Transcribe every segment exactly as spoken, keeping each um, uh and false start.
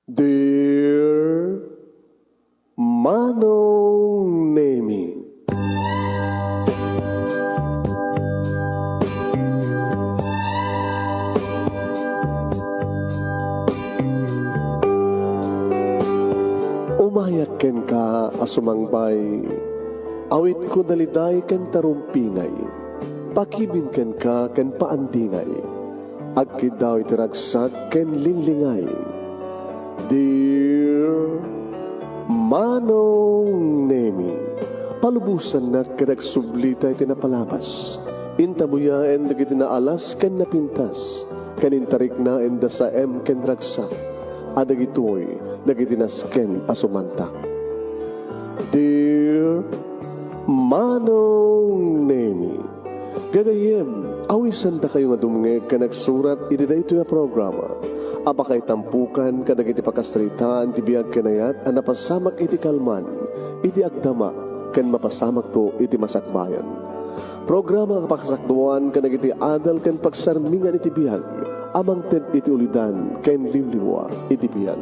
Dear Manong Nemi. Umayak kenka a sumangbay, awitko daliday ken tarumpingay, pakibin kenka ken paandingay, agkiddaw iti ragsak ken linglingay. Dear Manong Nemi, palubosannak ket agsublita iti napalabas. Intabuyaen dagiti naalas ken napintas, ken intariknaen da saem ken ragsak, a dagitoy dagiti nasken a sumantak. Dear Manong Nemi, gagayyem, awisandakayo nga dumngeg ken agsurat iti daytoy a programa a pakaitampokan kadagiti pakasaritaan ti biag ken ayat a napasamak iti kalman, iti agdama, ken mapasamakto iti masakbayan. Programa a pakasakduan kadagiti adal ken pagsarmingan iti biag a mangted iti ulidan ken limlimua iti biag.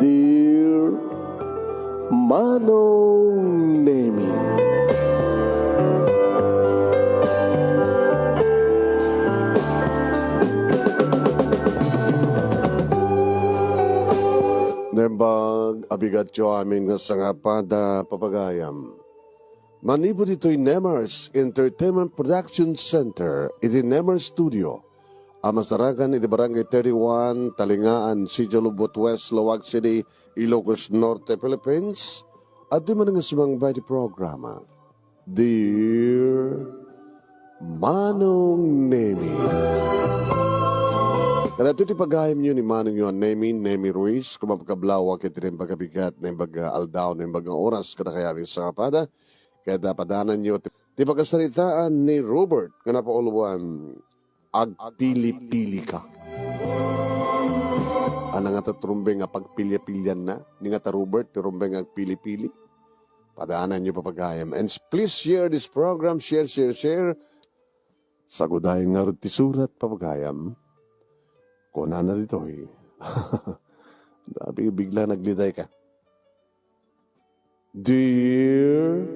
Dear Manong Nemi. Naimbag a bigatyo amin nga sangapada, papagayam. Manipud ditoy Nemars Entertainment Production Center, iti Nemars Studio, a masarakan iti Barangay thirty-one, Talingaan, Sitio Lubot West, Laoag City, Ilocos Norte, Philippines, adtoy manen nga sumangbay ti programa, Dear Manong Nemi. Kanato ti pagayamyo ni Manongyo a Nemi, Nemi Ruiz, kumakablawa ket ti naimbag a bigat, naimbag a aldaw, naimbag a oras, kadakayo amin sangapada, ket, ah, padananyo ti, ti pakasaritaan ni Robert nga napauluan, Agpili-pili ka. Ania ngata ti rumbeng a pagpilya-pilyanna? Ni ngata Robert ti rumbeng nga agpili-pili? Padananyo, papagayam. And please share this program. Share, share, share. Sagudayen ngarud ti surat, papagayam. Kunana ditoy. Dabi, bigla nagliday ka. Dear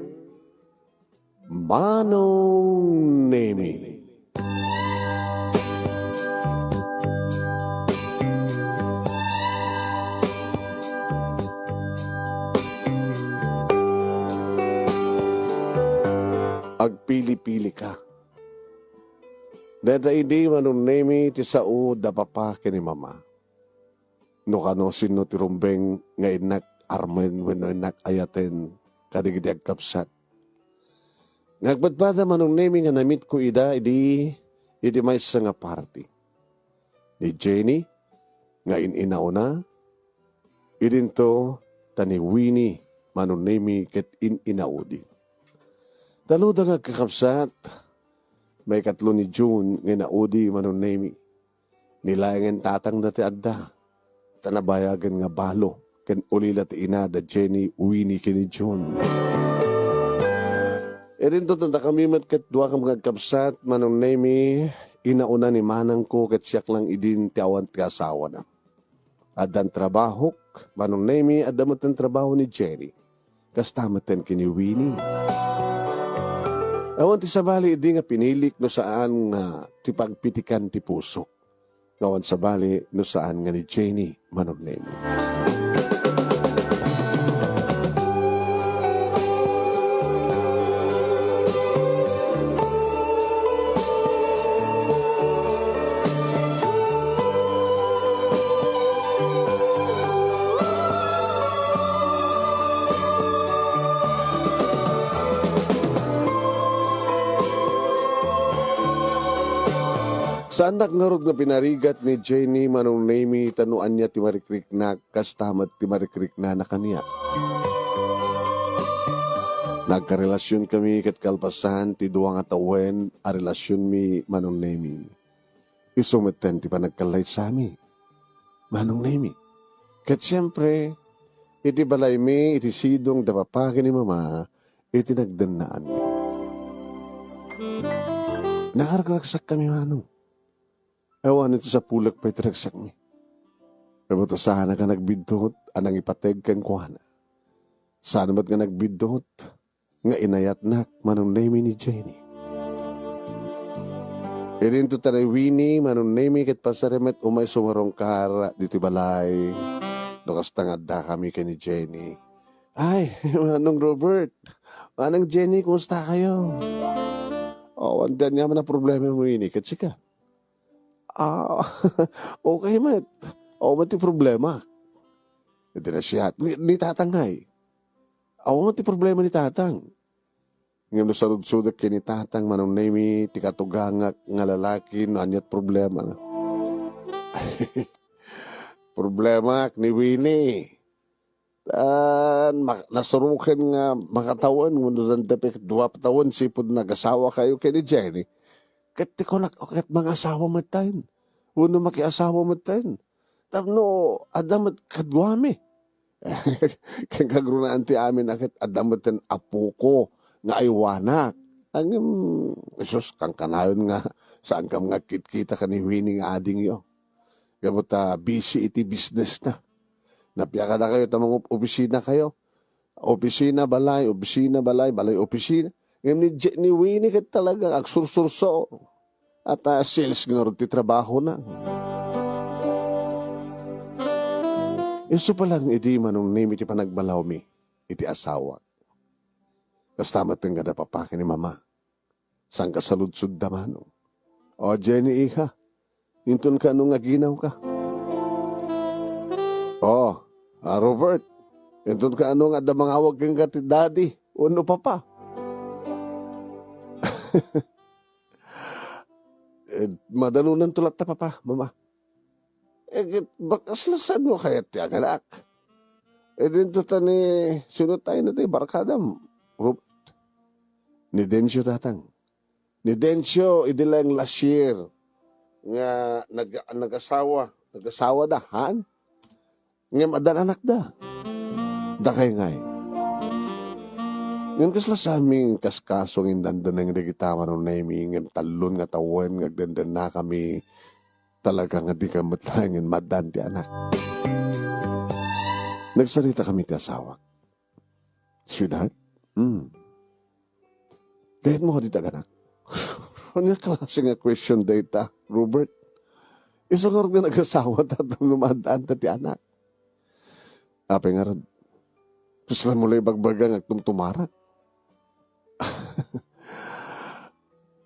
Manong Nemi. Agpili-pili ka. Dayta idi, Manong Nemi, ti sao da papa ken ni mama. No kano, sinno ti rumbeng nga innak armen wenno innak ayaten kadagiti agkabsat. Nga agpadpada, Manong Nemi, nga namitko ida idi iti maysa nga party. Ni Jenny nga in-inauna, idinto ta ni Winnie, Manong Nemi, ket in-inaudi. Tallo da nga agkakabsat, maikatlo ni June nga inaudi, Manong Nemi. Ni laengen tatangda ti agda, ta nabayagen nga balo ken ulila ti ina da Jenny, Winnie ken ni June. Idinto dakami met ket duakami nga agkabsat, Manong Nemi, inauna ni manangko ket siak lang idin ti awan ti asawana. Addan trabahok, Manong Nemi, adda met ti trabaho ni Jenny. Kasta met ken ni Winnie. Awan ti sabali idi nga pinilik no saan nga ti pagpitikan ti pusok. Nga awan sabali no saan nga ni Jenny, Manong Nemi. Saandak ngarud nga pinarigat ni Jenny, Manong Nemi, ta no ania ti marikriknak, kasta met ti marikriknana kaniak. Nagkarelasionkami ket kalpasan ti dua nga tawen a relasionmi, Manong Nemi, isu metten ti panagkallaysami, Manong Nemi. Ket siempre, iti balaymi, iti sidong da papa ken ni mama, iti nagdennaanmi. Nakaragsakkami, Manong. Awan iti sapulek pay ti ragsakmi. Ket saan a nagbiddut a nangipateg kenkuana. Saan met nga nagbiddut nga inayatnak, Manong Nemi, ni Jenny. Idinto ta ni Winnie, Manong Nemi, ket pasar met umay sumarungkar ditoy balay. No kasta nga addakami ken ni Jenny. Ay, Manong Robert, Manang Jenny, kumusta kayo? Oh, ania man a problema mo, Winnie, ket sika? Ah, okay met. Awan met ti problema. Iti na siya, ni, ni Tatang ngay. Awan met ti problema ni Tatang. Ngem no sarudsodek ken ni Tatang, Manong Nemi, ti katugangak nga lalaki, no aniat problema na. Problema ni Winnie. Tan, mak-, nasuroken nga makatawen, wenno dantepek dua tawen, sipud nagasawa kayo ken ni Jenny. Ket ti kunak, ket mangasawa met tayo. Wenno makiasawa met tayo. Tapno, adda met kaduami. Ken kagrunaan ti amin a ket adda met ten apoko nga aywanak. Ngem, Jesus, kankanayon nga saankam nga agkitkita ken ni Winnie nga adingyo. Gapu ta busy iti business na. Napia kadakayo ta mangopisina kayo. Opisina, balay, opisina, balay, balay, opisina. Ngem ni Je-, ni Winnie ket talaga agsursursor. At, ah, sales ngarud ti trabahona. Isu pa lang idi, Manong Nemi, ti panagbalawmi iti asawak. Kasta met nga da papa ken ni mama. Saan ka saludsod da, Manong? O, Jenny, iha, inton kaano nga aginawka? O, a, Robert, inton kaano nga adda mangawag kenka ti daddy wenno papa? Eh, madanonanto latta, papa, mama. Eh, ket bakas la saan mo kayat ti aganak? Eh, dinto ta ni, sino tayo na ti barkadam? Rup-, ni Dencio, tatang. Ni Dencio, idi lang last year nga nag-, nag-asawa. Nag-asawa da, han? Ngem addan anakda. Dakay ngay. Ngem kasla saming kaskaso nga indandaneng dagita Manong Nemi, ngem tallon nga tawen nga agdendennakami, talaga nga di ka met laengen maaddaan ti anak. Nagsaritakami ti asawak. Sweetheart? Hmm. Kayatmo kadi ti aganak? Ania klase nga question dayta, Robert? Isu ngarud nga nagasawa ta tapno maaddaan ta ti anak. Apay ngarud, kasla mo la ibagbaga nga agtumtumarak?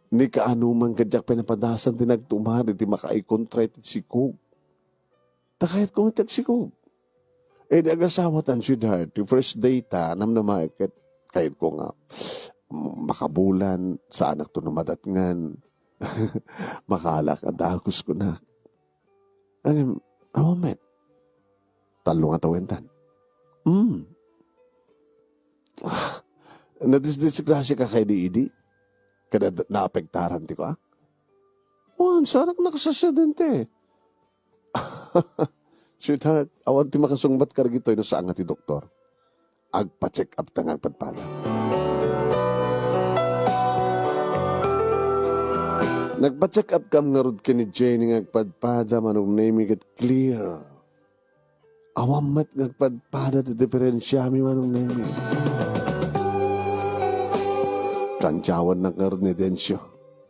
Ni kaano man kadiak pinapadasan ti nagtumar iti makaikontra iti sikog. Ta kayatko nga ti agsikog. Eh, di agasawatan, sweetheart. Ti first date ta, namnama ket kayatko nga, mm, makabulan, saanakto no madatngan. Makaalak a dagus, kunak. Ngem, awan met. Tallo nga tawentan. Hmm. Ah, nadisdisgrasya ka kay di idi? Kada naapektaran ti ko, ah? Wen, saanak nakasasidente. Sweetheart, awan ti makasungbat kadagitoy no saan nga ti doktor. Agpa-check up ta nga agpadpada. Nagpa-check up kam ngarud ken ni Jenny nga agpadpada, Manong Nemi, ket clear. Awan met nga agpadpada ti diferensiami, Manong Nemi. Kantiawannak ngarud ni Dencio.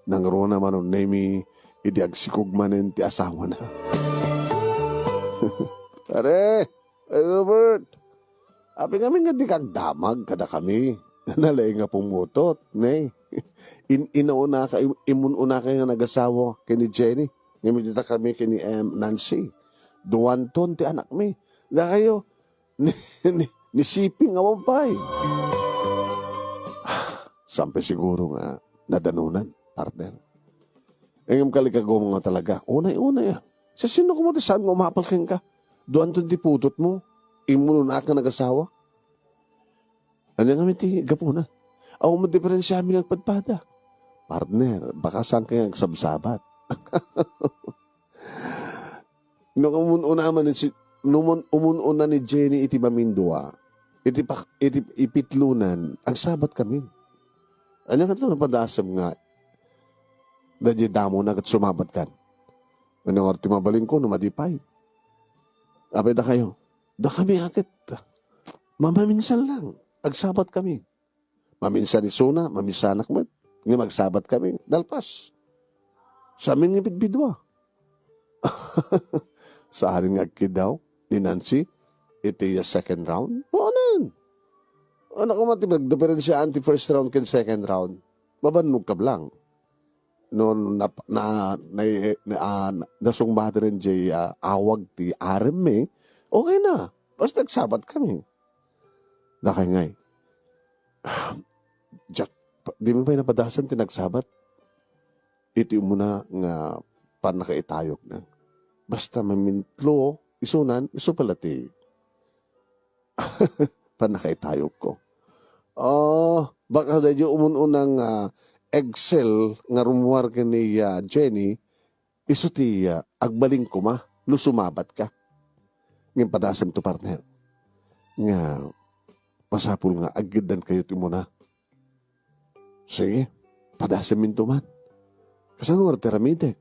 Nangruna, Manong Nemi, idi agsikog manen ti asawana. Pare, ay, Robert, apay ngamin nga dika agdamag kadakami? Nalaing nga pumutot, ne? In-, inaunaka, im-, imun-unaka nga nagasawa ken ni Jenny. Ngem dita kami ken ni, em, Nancy. Duanton ti anakmi. Dakayo, ni, ni, ni Siping awan pay. Saan pay siguro nga nadanonan, partner. Ngem kalikaguam nga talaga. Unay-unay, ah. Sa sino koma ti saan nga umapal kenka? Duanton ti putotmo. Imun-unak nga nagasawa. Ania ngamin ti gapuna? Awan met diferensiami nga agpadpada. Partner, baka saan ka nga agsabsabat. No umun-una man si, no mun-, umun-una ni Jenny iti mamindua, iti pak-, iti ipitlonan, agsabat kami. Ania nga ito napadasem nga, daydi damona ket sumabat kan? Ania nga ti mabalinko no madi pay? Apay dakayo? Dakami a ket, mamaminsan lang. Agsabat kami. Maminsan isuna, maminsanak met. Ngem agsabat kami, nalpas. Sa amin nga bidbidua. Saan nga agkiddaw ni Nancy iti, ah, second round? Awanen. Ano ko man ti nagdiferensiaan ti first round ken second round? Mabannog ka blang. No, nap-, na, na, na, ah, nasungbaden diay, ah, awag ti arem mi, okay na. Basta agsabat kami. Dakay ngay. Jack, pa-, di mi pay napadasan ti nagsabat. Iti umuna nga pannakaitayokna. Basta mamintlo, isunan, isu pala ti pannakaitayokko. Ah, baka daydi umun-una nga Excel nga rummuar ken ni, ah, Jenny, isu ti, ah, agbalin koma no sumabat ka. Ngem padasem to, partner, nga masapul nga aggiddan kayo ti umuna. Sige, padasemmin to man. Kasano nga ti aramidek?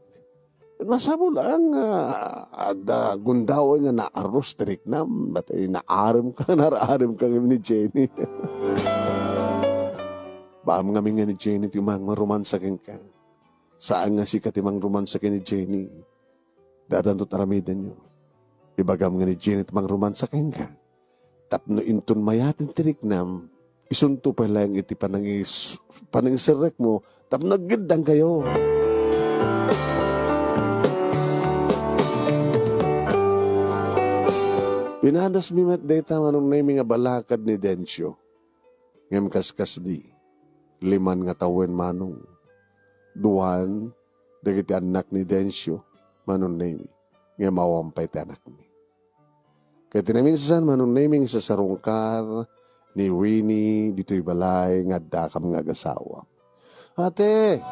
Ket masapul ang, ah, adda gundaway nga naarus ti riknam, batay naarem ka, naarem ka ni Jenny. Baam ngamin nga ni Jenny ti mangrumansa kenka. Saan nga sika ti mangrumansa ken ni Jenny. Dadanto ti aramidenyo. Ibagam nga ni Jenny ti mangrumansa kenka. Tapno inton mayaten ti riknam, isunto pay laeng iti panangis-, panangiserrekmo tapno aggiddan kayo. Pinadas mi met dayta Manong Nemy nga balakad ni Dencio. Ngem kaskasdi, liman nga tawen, Manong. Duan dagiti annak ni Dencio, Manong Nemy, ngem awan pay ti anakmi. Ket ti naminsan, Manong Nemy, nga sasarungkar ni Winnie ditoy balay nga addakam nga agasawa. Ate!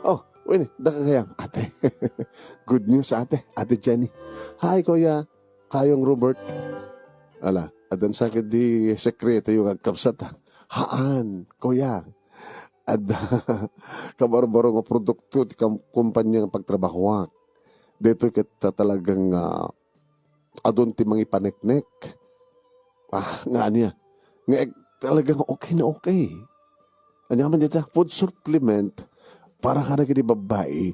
Oh, Winnie, daka kayam, ate. Good news, ate. Ate Jenny. Hi, kuya. Kayong Robert. Ala, addan sa ketdi sekretoyo nga agkabsat, ha? Haan, kuya. Adda kabarbaro nga produkto ti kam-, kumpanya nga pagtrabahoak. Daytoy ket ta-, talagang, ah, adun ti mangipaneknek. Ah, nga ania? Nga ag-, talagang okay na okay. Ania man dita? Food supplement para kadagiti babbai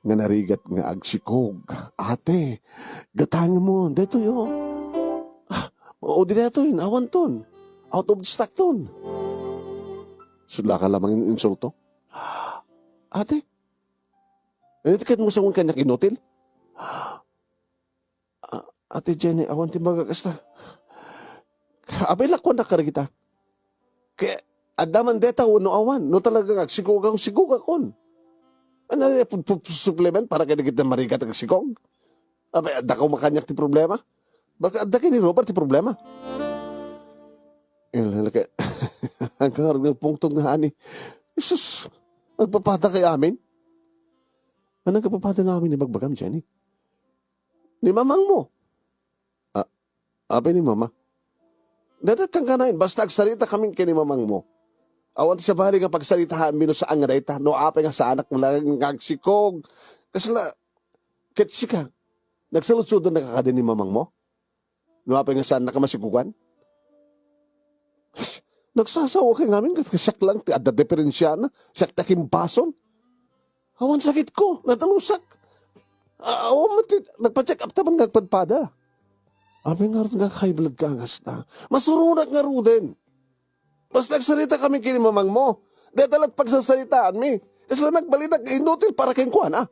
nga narigat nga agsikog. Ate, gatangem mo. Daytoy, oh. Ah, o di daytoy, awan ton. Out of stock ton. Sudla ka lamang in-, insulto. Ate, ano ti ket mo sa kaniak inutil? Ah, Ate Jenny, awan ti magakasta. Abay, lakuan na karita. Kaya, adda man deta wenno awan. No talaga nga, agsigogak, sigogakon. Ano, eh, pu-, pu-, supplement para kay dagiti marigat nga agsigog? Abay, adda ko makaniak ti problema? Baka adda kay ni Robert ti problema? Ilala kay, ang kangarag ng pungtod nga ani. Jesus, nagpapata kay amin? Anong kapapada nga amin ni bagbagam, Jenny? Ni mamang mo. Ah, apay ni mama? Dadat kang kanayon, basta agsarita kami ken ni mamang mo. Awan ti sabali nga pagsaritaanmi no saan nga dayta, no apay nga saanak nga agsikog. Kasla, ket sika, nagsaludsodennaka kadi ni mamang mo? No apay nga saannaka masikogan? Nagsasawa kay ngamin ket siak lang ti adda diferensiana, siak ti akimbasol. Awan sakitko, nadalusak. A-, awan met ti, nagpa-check up ta man nga agpadpada. Apay ngarud nga high blood ka, angasta? Masuronak ngaruden. Basta agsarita kami ken ni mamang mo. Dayta la't pagsarsaritaanmi. Kasla nagbalinak nga inutil para kenkuana.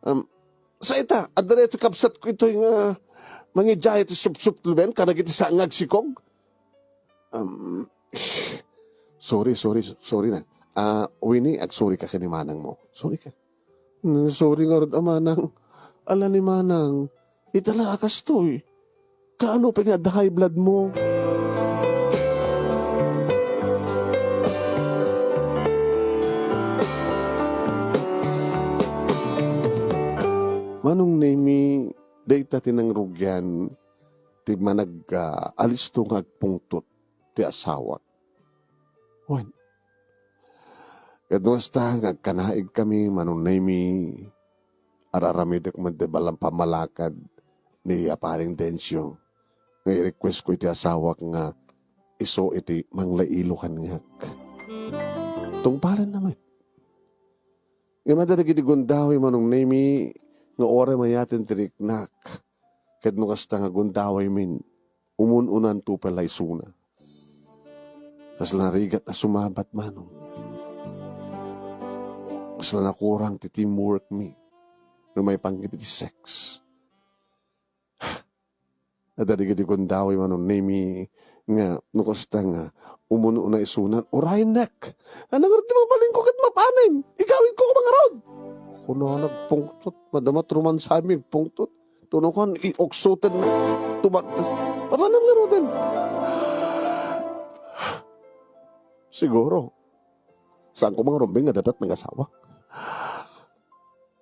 Um, sa ita, adda daytoy kabsatko itoy nga mangidiay ti supsuplemen kadagiti saan nga agsikog. Um, sorry, sorry, sorry na. Ah, Winnie, agsorry ka ken ni manang mo. Sorry ka. Mm, sorry ngarud a manang. Ala ni manang, ita la a kastoy. Kaano pay nga adda high blood mo? Manong Nemy, dayta ti nangrugian ti manag-, ah, alisto nga agpungtot ti asawak. Wen, ket no kasta nga agkanaig kami, Manong Nemy, ar-aramidek met ti bala-, pammalakad ni Apareng Dencio nga i-request ko iti asawak nga isu iti manglailo kaniak. Tungpalenna met. Ngem adda dagiti gundaway, Manong Nemi, nga uray mayaten ti riknak, ket no kasta nga gundawaymin, umun-unanto pay la isuna. Kasla narigat a sumabat, Manong. Kasla nakurang ti teamwork mi no maipanggep iti sex. Adda dagiti gundaway, Manong Nemi, nga no kasta nga umun-una isunan, urayennak. Ania ngarud ti mabalinko ket mapanen? Igawidko koma ngarud. Kuna nagpungtot, madama ti romansami agpungtot. Tunokan, iuksoten, tumat-, mapanen ngaruden. Siguro, saan ko mangarubing nga dadat nagasawa?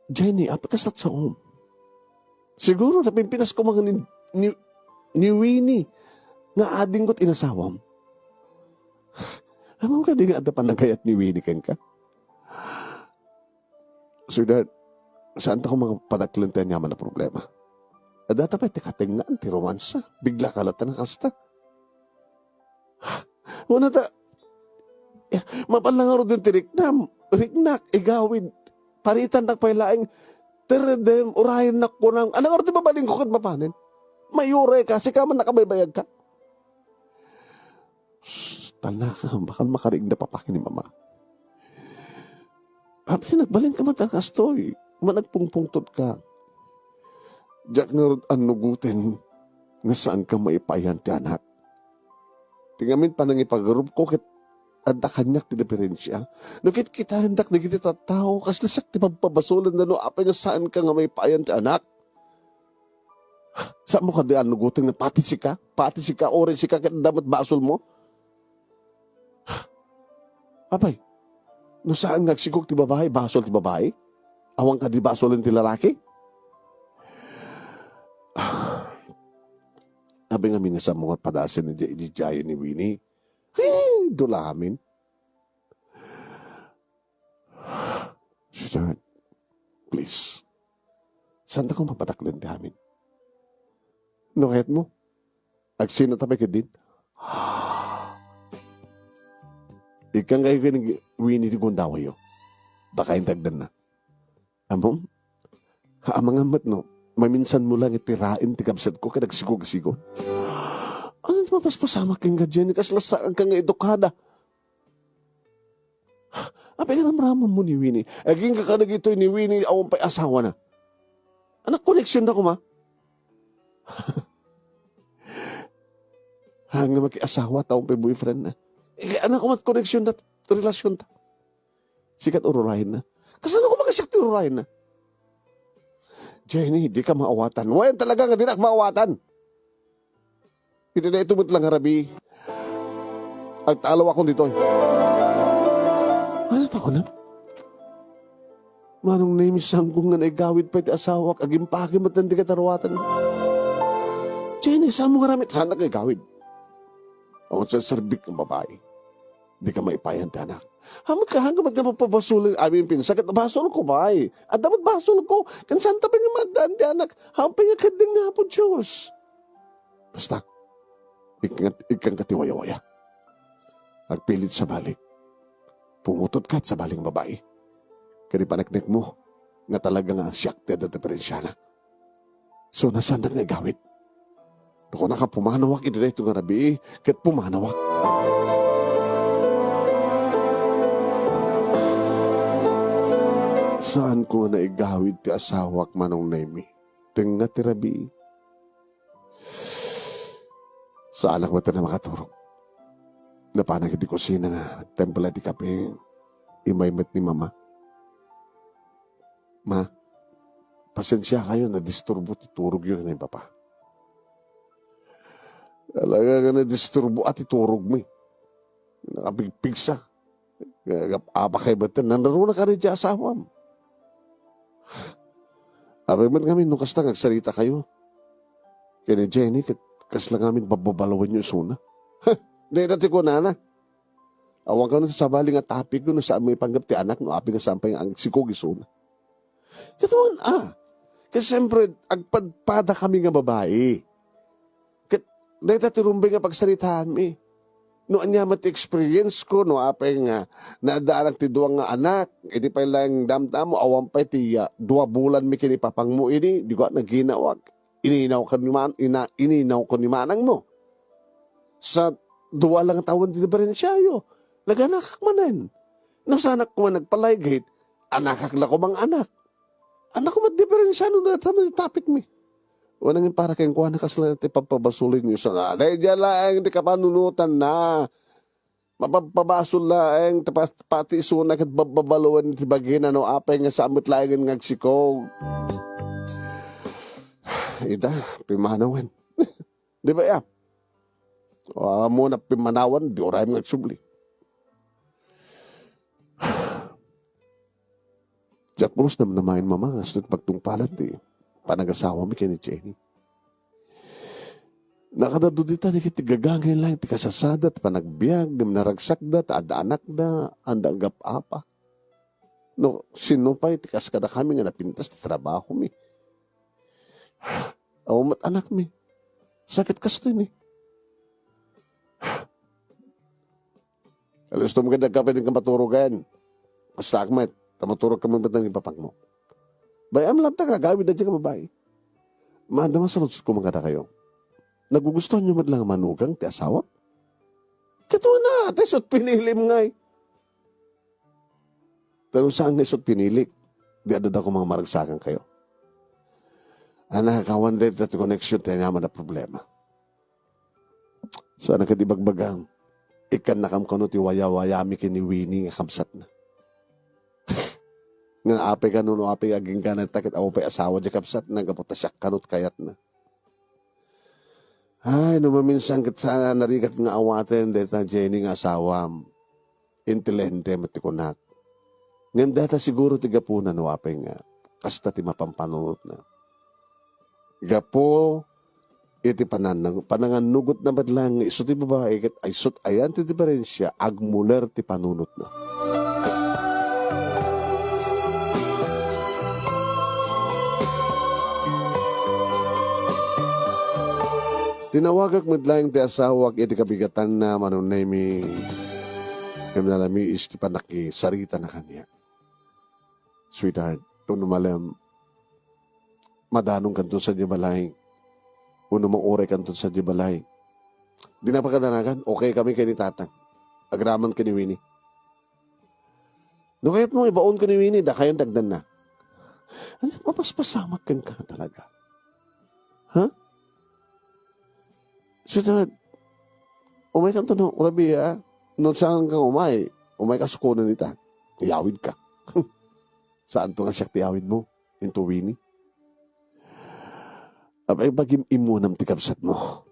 Jenny, apay kasta ti saom? Siguro, napimpinas ko man ni, ni, ni Winnie nga adingko ti inasawam. Ammom kadi nga adda panagayat ni Winnie kenka? Sweetheart, saan ta ko makapadaklen ti aniaman a problema? Adda ta pay ti katengngaan ti romansa. Bigla ka latta nga kasta. Kuna ta, eh, mapan la ngarud ti riknam, riknak, igawid, paritannak pay laeng, teredem, urayennak kunam, ania ngarud ti mabalinko ket mapanen? Mayuray ka, sika man nakabaybayag ka. Shh, talna ka, baka makariing da papa ken ni mama. Apay, nagbalin ka man ta kastoy, managpungpungtot ka. Diak ngarud annugoten nga saan ka maipayan ti anak. Ti ngamin panangipagarupko ket adda kaniak ti diferensia. No kitkitaendak dagiti tattao, kasla siak ti pabpabasolenda no apay nga saan ka nga maipayan ti anak. Saanmo kadi annugoten nga pati sika, pati sika, uray sika ket adda met basolmo? Apay, no saan nga agsikog ti babai, basol ti babai? Awan kadi basolen ti lalaki? Apay ngamin nga saanmo nga padasen idiay, idiay ni Winnie? Hey, dulamin. Sweetheart, please. Saan ta ko mapadaklen ti amin? No kayatmo, agsina ta pay ketdin. Ikkan kayo ken ni Winnie ti gundawayyo. Dakayo ti agdanna. Ammom? Amangan met no, maminsanmo lang iti rain ti kabsatko ket agsigog-sigog. Ania ti mapaspasamak kenka, Jenny? Kasla saanka nga edukada. Apay nga ramramammo ni Winnie? Agingga kadagitoy ni Winnie awan pay asawana. Ania koneksionda koma? Haan nga makiasawa ta awan pay boyfriendna. Eh, ania koma ti koneksionda, relasionda? Sika ti ururayenna. Kasano koma nga siak ti ururayenna? Jenny, dika maawatan. Wen, talaga nga dinak maawatan. Iti daytoy met la nga rabii, agtalawakon ditoy. Ania ti kunam? Manong Nemi, saanko nga naigawid pay ti asawak, agimpake met ti kataruatanna. Jenny, saanmo nga aramid, saannak nga igawid? Awan serserbik nga babai. Dika maipayan ti anak. Ammom, haan ka met nga papabasolen amin pinsa ket basolko pay. Adda met basolko. Ken saan ta pay nga maaddaan ti anak? Haan pay nga ketdin nga Apo Dios. Basta, ikkan, ikkanka ti wayawaya. Agpilit sabali. Pumutotka ti sabali nga babai. Ken ipaneknekmo nga talaga nga siak ti adda diferensiana. So, saan nga igawid? No kunaka, pumanawak iti daytoy nga rabii, ket pumanawak. Saanko nga naigawid ti asawak, Manong Nemi. Tengnga ti rabii. Saanak met a makaturog. Napanak iti kusina nga nagtimpla ti kape, immay met ni Mama. Ma, pasensiakayo, nadisturbo ti turogyo ken ni Papa. Talaga nga nadisturbo a ti turogmi. Nakapigpigsa. Apay kadi met, nanruna kadi ti asawam. Apay met ngamin no kasta nga agsaritakayo ken ni Jenny ket kasla ngamin babbabaloenyo isuna? Dayta ti kunana. Awan kano ti sabali nga topic no saan maipanggep ti anak no apay nga saan pay nga agsikog isuna. Ket awan a. Eh, siyempre, agpadpadakami nga babai. Ket dayta ti rumbeng nga pagsaritaanmi. No ania met ti experience ko, no apay nga naadaanak ti dua nga anak, idi pay laeng damdamo, awan pay ti, ah, dua bulanmi ken ni papangmo idi, di ko naginawag. Ininaw ko ni man-, ina-, ininaw ko ni manangmo. Sa dua lang tawen ti diferensiayo, naganakak manen. No saanak man nagpalaygit, anakak la koma nga anak. Anakko met diferensia no dayta met ti topic mi. Wen nangin para kenkuana kasla ti pagpabasolyo sana. Daydiay laeng ti kapanunotanna. Mapagpabasol laeng ti pas-, pati isuna ket babbabaluen ti bagina no apay nga saan met laengen nga agsikog. Ita, pimmanawen. Di ba, ya? Ammona pimmanawan, di urayem nga agsubli. Diak pulos namnamaen, Mama, nga isu ti pagtungpalan ti panagasawami ken ni Jenny. Nakadado dita, di ket ti gagangay laeng ti kasasada, ti panagbiag, ngem naragsakda, ta adda anakda, anda agap-apa. No, sino pay ti kas kadakami nga napintas ti trabahomi? Awan met anakmi. Sakit kastoy ni. Kalistom ket agka pwedeng ka maturogen. Basta ak met, ta maturog ka met ni papangmo. Bay-am latta nga agawid daydiay nga babai. Maadda masaludsod koma kadakayo. Nagugustuhanyo met la nga manugang ti asawa? Ket wen a, ta isu ti pinilim ngay. Ta no saan nga isu ti pinilik, di adda koma nga maragsakankayo. Anak, awan dayta ti koneksyon ti aniaman a problema. Saan a ket ibagbagam, ikkannakam kano ti wayawayami ken ni Winnie nga kabsatna. Nga apay kano no apay agingga ta ket awan pay asawa diay kabsatna gapu ta siak kano ti kayatna. Ay, no maminsan ket saan a narigat nga awaten dayta Jenny nga asawam. Inteligente met ti kunak. Ngem dayta siguro ti gapuna no apay nga kasta ti mapan panunotna. Gapu iti panannang-, panangannugotna met laeng nga isu ti babai ket isu ti ayan ti diferensia, agmuler ti panunotna. Tinawagak met laeng ti asawak iti kabigatanna, Manong Nemy, ngem nalamiis ti pannakisaritana kaniak. Sweetheart, no malem, madanongkanton sadiay balay, wenno manguraykanton sadiay balay. Dina pakadanagan, okay kami ken ni Tatang. Agraman ken ni Winnie. No kayatmo, ibaon ken ni Winnie, dakayo ti agdanna. Ania ti mapaspasamak kenka talaga? Ha? Sweetheart, umaykanto no, Rabia. No saan ka umay, umayka sukonen ita. Iyawidka. Saanto nga siak ti iyawidmo, intoy Winnie? Apay, pagim-imunam ti kabsatmo.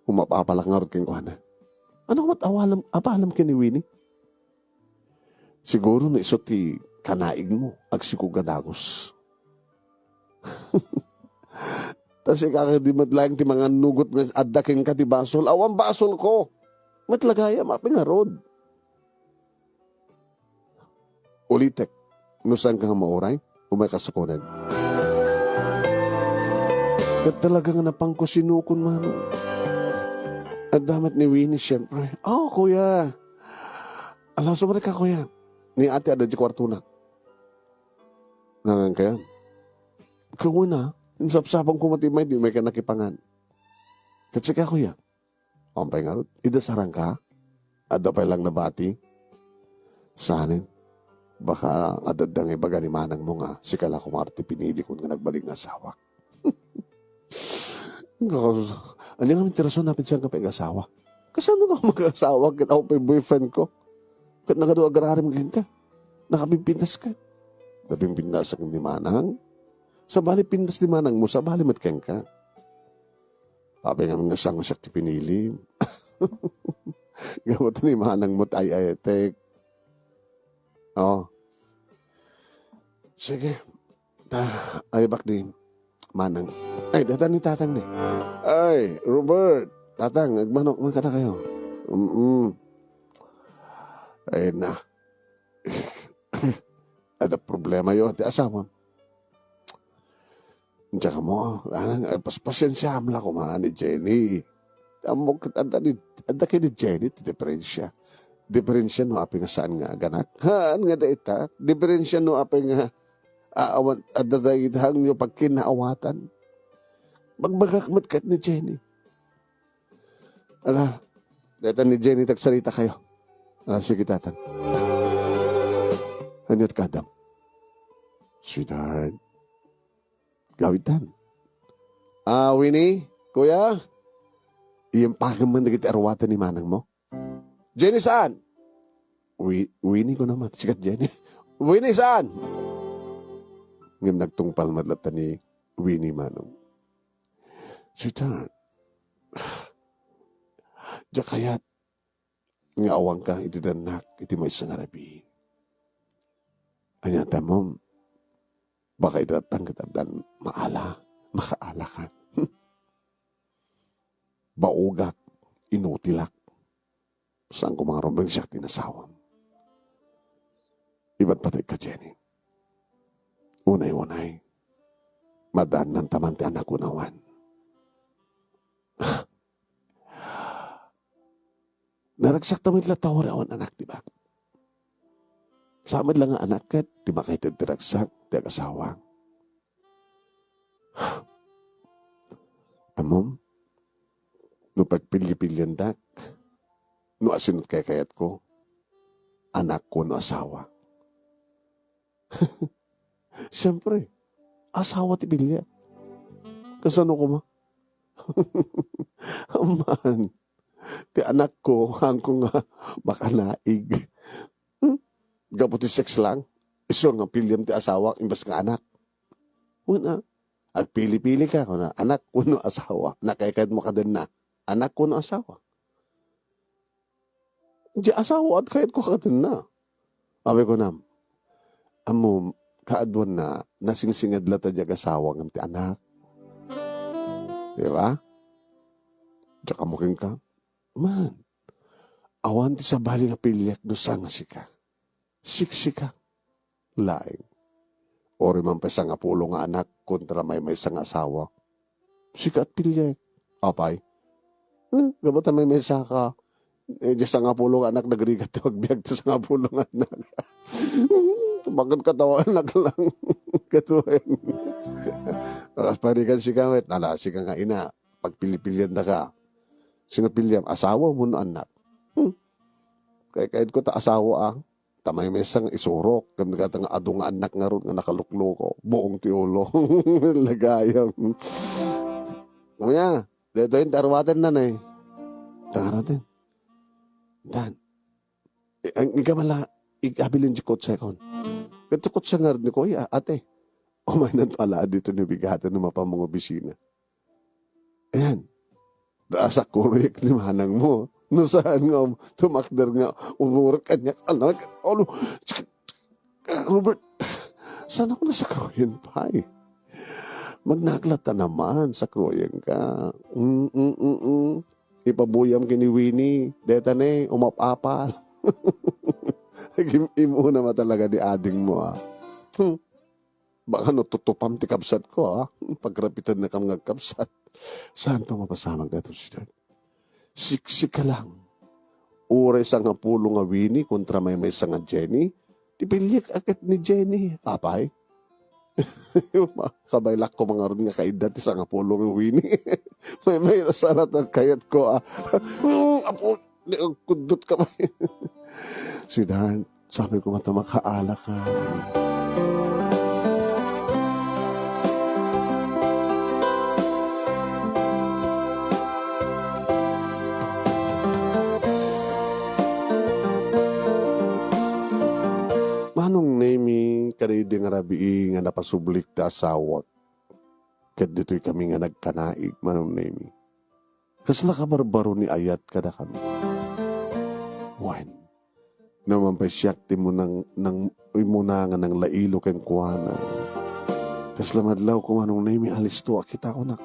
Umapapalak ngarud kenkuana. Ania met awalam, apalam ken ni Winnie? Siguro no isu ti kanaigmo, agsikog a dagus. Ta sika ket di met laeng ti mangannugot nga adda kenka ti basol. Awan basolko. Met la gayam, apay ngarud? Ulitek, no saanka nga mauray, umayka sukonen. Ket talaga nga napangko sinukon, Manong. Adda met ni Winnie, siyempre. Oh, kuya. Ala, sumrek ka, kuya. Ni ate, adda diay kuartona. Nangan kaya? Kawan na, insapsapan ko mati may, di may ka nakipangan. Ket sika, kuya. Awan pay ngarud, ida sarangka? Adda pay lang nabati? Sanen, baka adda nga ibaga ni manangmo nga sika la koma ti pinilikon nga nagbalin nga asawak. Ania ngamin ti rason apay saan ka pay agasawa? Kasano nga mag-asawa ket awan pay boyfriend ko? Ket nagadu agrarim kenka? Nakapimpintas ka? Napimpintasak ni manang? Sabali pintas ni manangmo, sabali met kenka. Apay ngamin nga saan nga siak ti pinili. Gapu ta ni manangmo ti ay-ayatek. Oh. Sige. Ta, ay, bakdi, manang. Ay, dayta ni tatang ni. Ay, Robert. Tatang, agmanok man kadakayo. Mm-mm. Ay na. Adda problemayo ti asawam. Diak ammo, ah, pas-, pasensiaam la koma ni Jenny. Ammok, adda ni, adda ken ni Jenny ti diferensia. Diferensia no apay nga saan nga aganak. Haan nga dayta, diferensia no apay nga, ah, awan, adda dayta nga pagkinaawatan. Magbagak met ket ni Jenny. Ala, dayta ni Jenny, tagsarita kayo. Ala, sige, tatan. Aniat kadam? Sweetheart, gawitan. Ah, Winnie, kuya, iyampakem man dagiti aruaten ni manang mo. Jenny saan? Wi-, Winnie ko naman, sikat Jenny. Winnie saan? Ngem nagtungpal met latta ni Winnie, manong. Sweetheart, diak kayat nga awanka iti dannak iti maysa nga rabii. Ania ti ammom, baka iti latta ket addan maala, makaalakan. Baogak, inutilak. Saan ko nga rumbeng siak ti nasawam. Ibat pati ka, Jenny. Unay-unay, madaannan taman ti anak wenno awan. Naragsak ta met latta uray awan anak, di ba? Sa met la nga anak ket ti makaited ti ragsak ti agasawa. Ammom, no pagpilipiliandak, no asino ti kaykayatko, anak wenno asawa. Siyempre, asawa ti piliak. Kasano koma? Amman, ti anakko, haanko nga makanaig. Hmm? Gapu ti sex lang, isu nga piliam ti asawa, imbes nga anak. Wen a, agpili-pili ka, kuna, anak wenno asawa, nakaykayatmo kadenna, anak wenno asawa. Di asawa, at kayatko kadenna. Abi ko nam, ammom, kaaduanna, nasingsinged latta diay agasawa ngem ti anak. Di ba? Diak ammo kenka, man, awan ti sabali nga piliak no saan nga sika. Siksika laeng. Uray man pay sangapulo nga anak kontra maymaysa nga asawa. Sika ti piliek. Apay? Hmm, gapu ta maymaysa ka. Eh, di sangapulo nga anak, nagrigat ti pagbiag ti sangapulo nga anak. Bakit katawa anak lang? Katuan. Kas parigan sika, met, ala, sika nga ina, pagpilipilian da ka. Sino piliam? Asawa wenno anak? Hmm. Kay, kayatko ta asawa, ah. Ta maymaysa nga isurok, ken kayatna nga adu nga annak ngarud nga nakalukloko, buong ti ulo. Lagayam. Kunya, daytoy ti aruatenna, ne. Ti aruaten. Dan. Eh, ang, ika mala, igabilin ti kotse kon. Ket ti kotse ngarud ni kuya, ate. Umaynan to ala dito ni bigaten no mapan mangobisina. Ayan. Da, sakuroyek ni manang mo. No saan nga um-, tumakder nga umurot kaniak, anak, ano, Robert, saan ako nasakuroyen pay? Magnaglat ta naman, sakuroyen ka. Mm, mm, mm, mm. Ipabuyam ken ni Winnie, deta ne, umap-apal. Im-, imuna ma talaga ni ading mo, ah. Hmm. Baka no tutupam ti kabsat ko, ha? Pagrapitennakam nga agkabsat. Saan to mapasamak daytoy, sweetheart? Siksika lang. Uray sangapulo nga Winnie kontra maymaysa nga Jenny, ti piliek a ket ni Jenny. Apay? Kabaylak ko mangarud nga kaidda ti sangapulo nga Winnie. Maymaysa latta ti kayatko, ah. Mm, apo, di, agkuddot ka ba? Sweetheart, sabi ko, mata makaala ka. Manong Nemi, kadaydi nga rabii nga napasublik ti asawak. Ket ditoy kami nga nagkanaig, Manong Nemi. Kasla kabarbaro ni ayat kadakami. Wen, no man pay siak ti munang-, nang-, imuna nga nanglailo kenkuana. Kasla madlaw ko, Manong Nemi, alisto a kita kunak.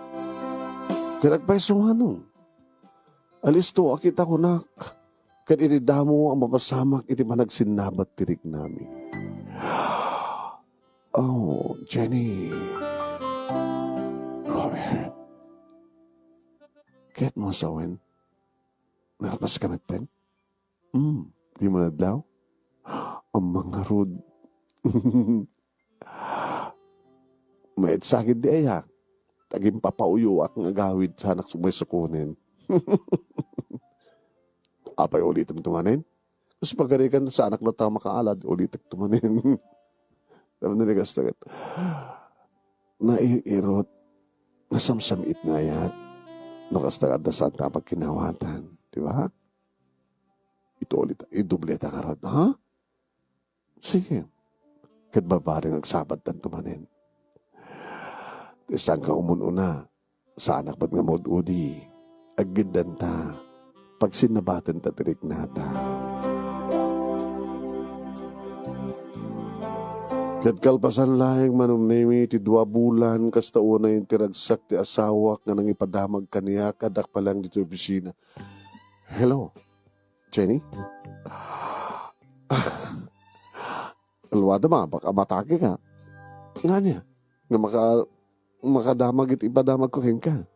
Ket agpayso, Manong. Alisto a kita kunak. Ket iti damo a mapasamak iti panagsinnabat ti riknami. Oh, Jenny. Kayatmo a sawen? Narpaska metten? Hmm, di man adlaw? Ammang ngarud. Maet sakit di ayak. Tagimpapauyoak nga agawid sanak sumay sukonen. Apay ulitem to manen? Kas pagarikan sanak no ta makaalad, ulitek to manen. Tapno ni kasta ket, naiirot, nasamsamiit nga ayat. No kasta adda saan ta pagkinawatan, di ba? Ito ulit, idoble ta ngarud, ha? Sige. Ket barbareng agsabadtan to manen. Ti saan ka umun-una, saanak met nga maud-udi. Aggeddanta, pagsinnabatenta ti riknata. Ket kalpasan laeng, Manong Nemi, ti dua bulan, kasta unay ti ragsak ti asawak nga nangipadamag kaniak, addak pa lang ditoy opisina. Hello, Jenny? Alwada ma, baka matake ka. Ngania? Nga maka-, makadamag iti ipadamag ko kenka.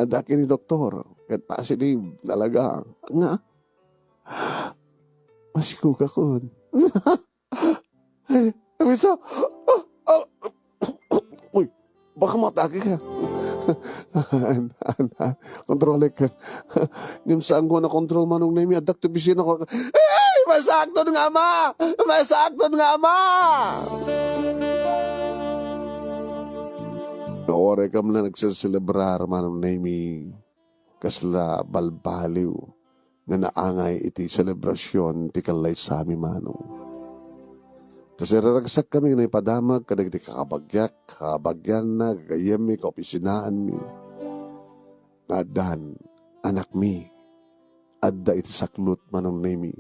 Adda ket ni doktor, ket positive talaga. Nga? Masiko ka kun. Ay, Misa! Ah, ah, uy, baka matake ka. An, an, an, kontrolek. Ngem saan ko a kontrol, Manong Nemi, addak ti opisina ko. Ay, masakton nga ama! Masakton nga ama! Oray kam la nagseselebrar, Manong Nemi. Kasla balbaliw nga naangay iti selebrasion ti kallaysami, Manong. Ta siraragsakkami nga naipadamag kadagiti kakabagiak, kakabagianna, gagayyemmi, kaopisinaanmi. Nga addan, anakmi, adda iti saklot, Manong Nemi.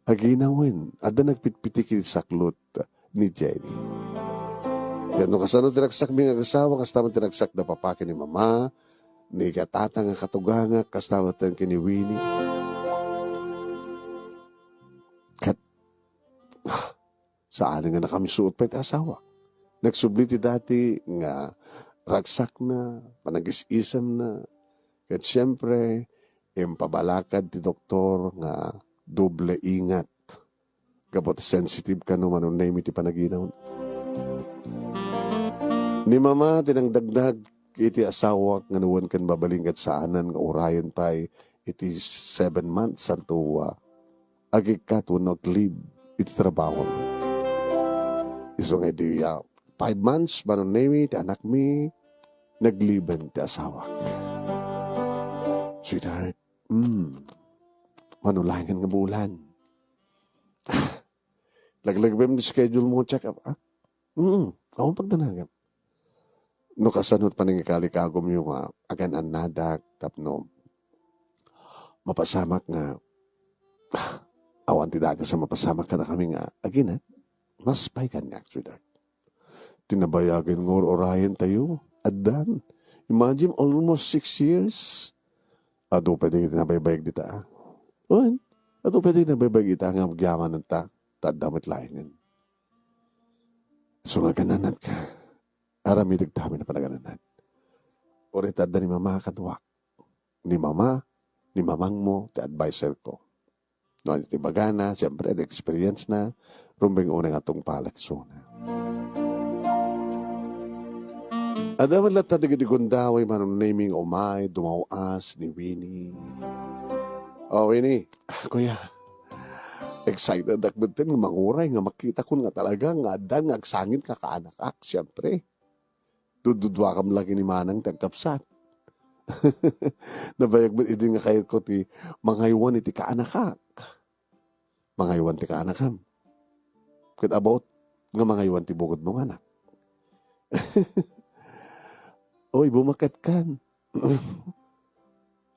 Aginawen, adda nagpitpitik iti saklot ni Jenny. Ket no kasano ti ragsakmi nga agasawa, kasta met ti ragsakda papa ken ni mama, ni tatang a katugangak, kasta met ken ni Winnie. Ket, saan nga nakamisuot pay ti asawa. Nagsubli ti dati nga ragsakna, panagis-isemna, ket siempre, impabalakad ti doktor nga doble ingat. Gapu ta sensitive kano, Manong Nemi, ti panaginawna. Ni mama ti nangdagdag iti asawak nga no wen ken mabalin ket saanen nga urayen pay iti seven months santo, ah, agikkat wenno ag-leave iti trabaho. Isu nga idi, ah, five months, Manong Nemi, ti anakmi, nag-leave-en ti asawak. Sweetheart, mm, mano laengen nga bulan. Laglagbem ti schedule mo, check up, ah? Mm, awan pagdanagem. No kasano ti panangikalikagumyo nga agan-annadak tapno mapasamak nga, ah, awan ti dagus a mapasamak kadakami nga aginat, mas pay kaniak, sweetheart. Ti nabayagen nga ur-urayen tayo, addan. Imagine, almost six years. Adu pay dagiti nabaybayag dita, ah. Wen, adu pay dagiti nabaybayag ita nga agyamanen ta, ta adda met laengen. So, nga agan-annatka, aramidek ta amin a panagan-annad. Uray ta adda ni mama kaduak. Ni mama, ni mamangmo ti adviser ko. No, iti bagana, siyempre, iti experience na, rumbeng unay nga tungpalek isuna. Adda met latta dagiti gundaway, Manong Nemi, nga umay, dumaw-as ni Winnie. Oh, Winnie, kuya, excited ak metten nga manguray nga makitakon nga talaga nga addan nga agsangit nga kaanakak, siyempre. Dududuakam lagi ni Manang ti agkapsat. Nabayag met idi nga kayatko ti mangaywan iti kaanakak. Mangaywan ti kaanakam. Ket about nga mangaywan ti bukodmo nga anak. Oy, bumaketkan.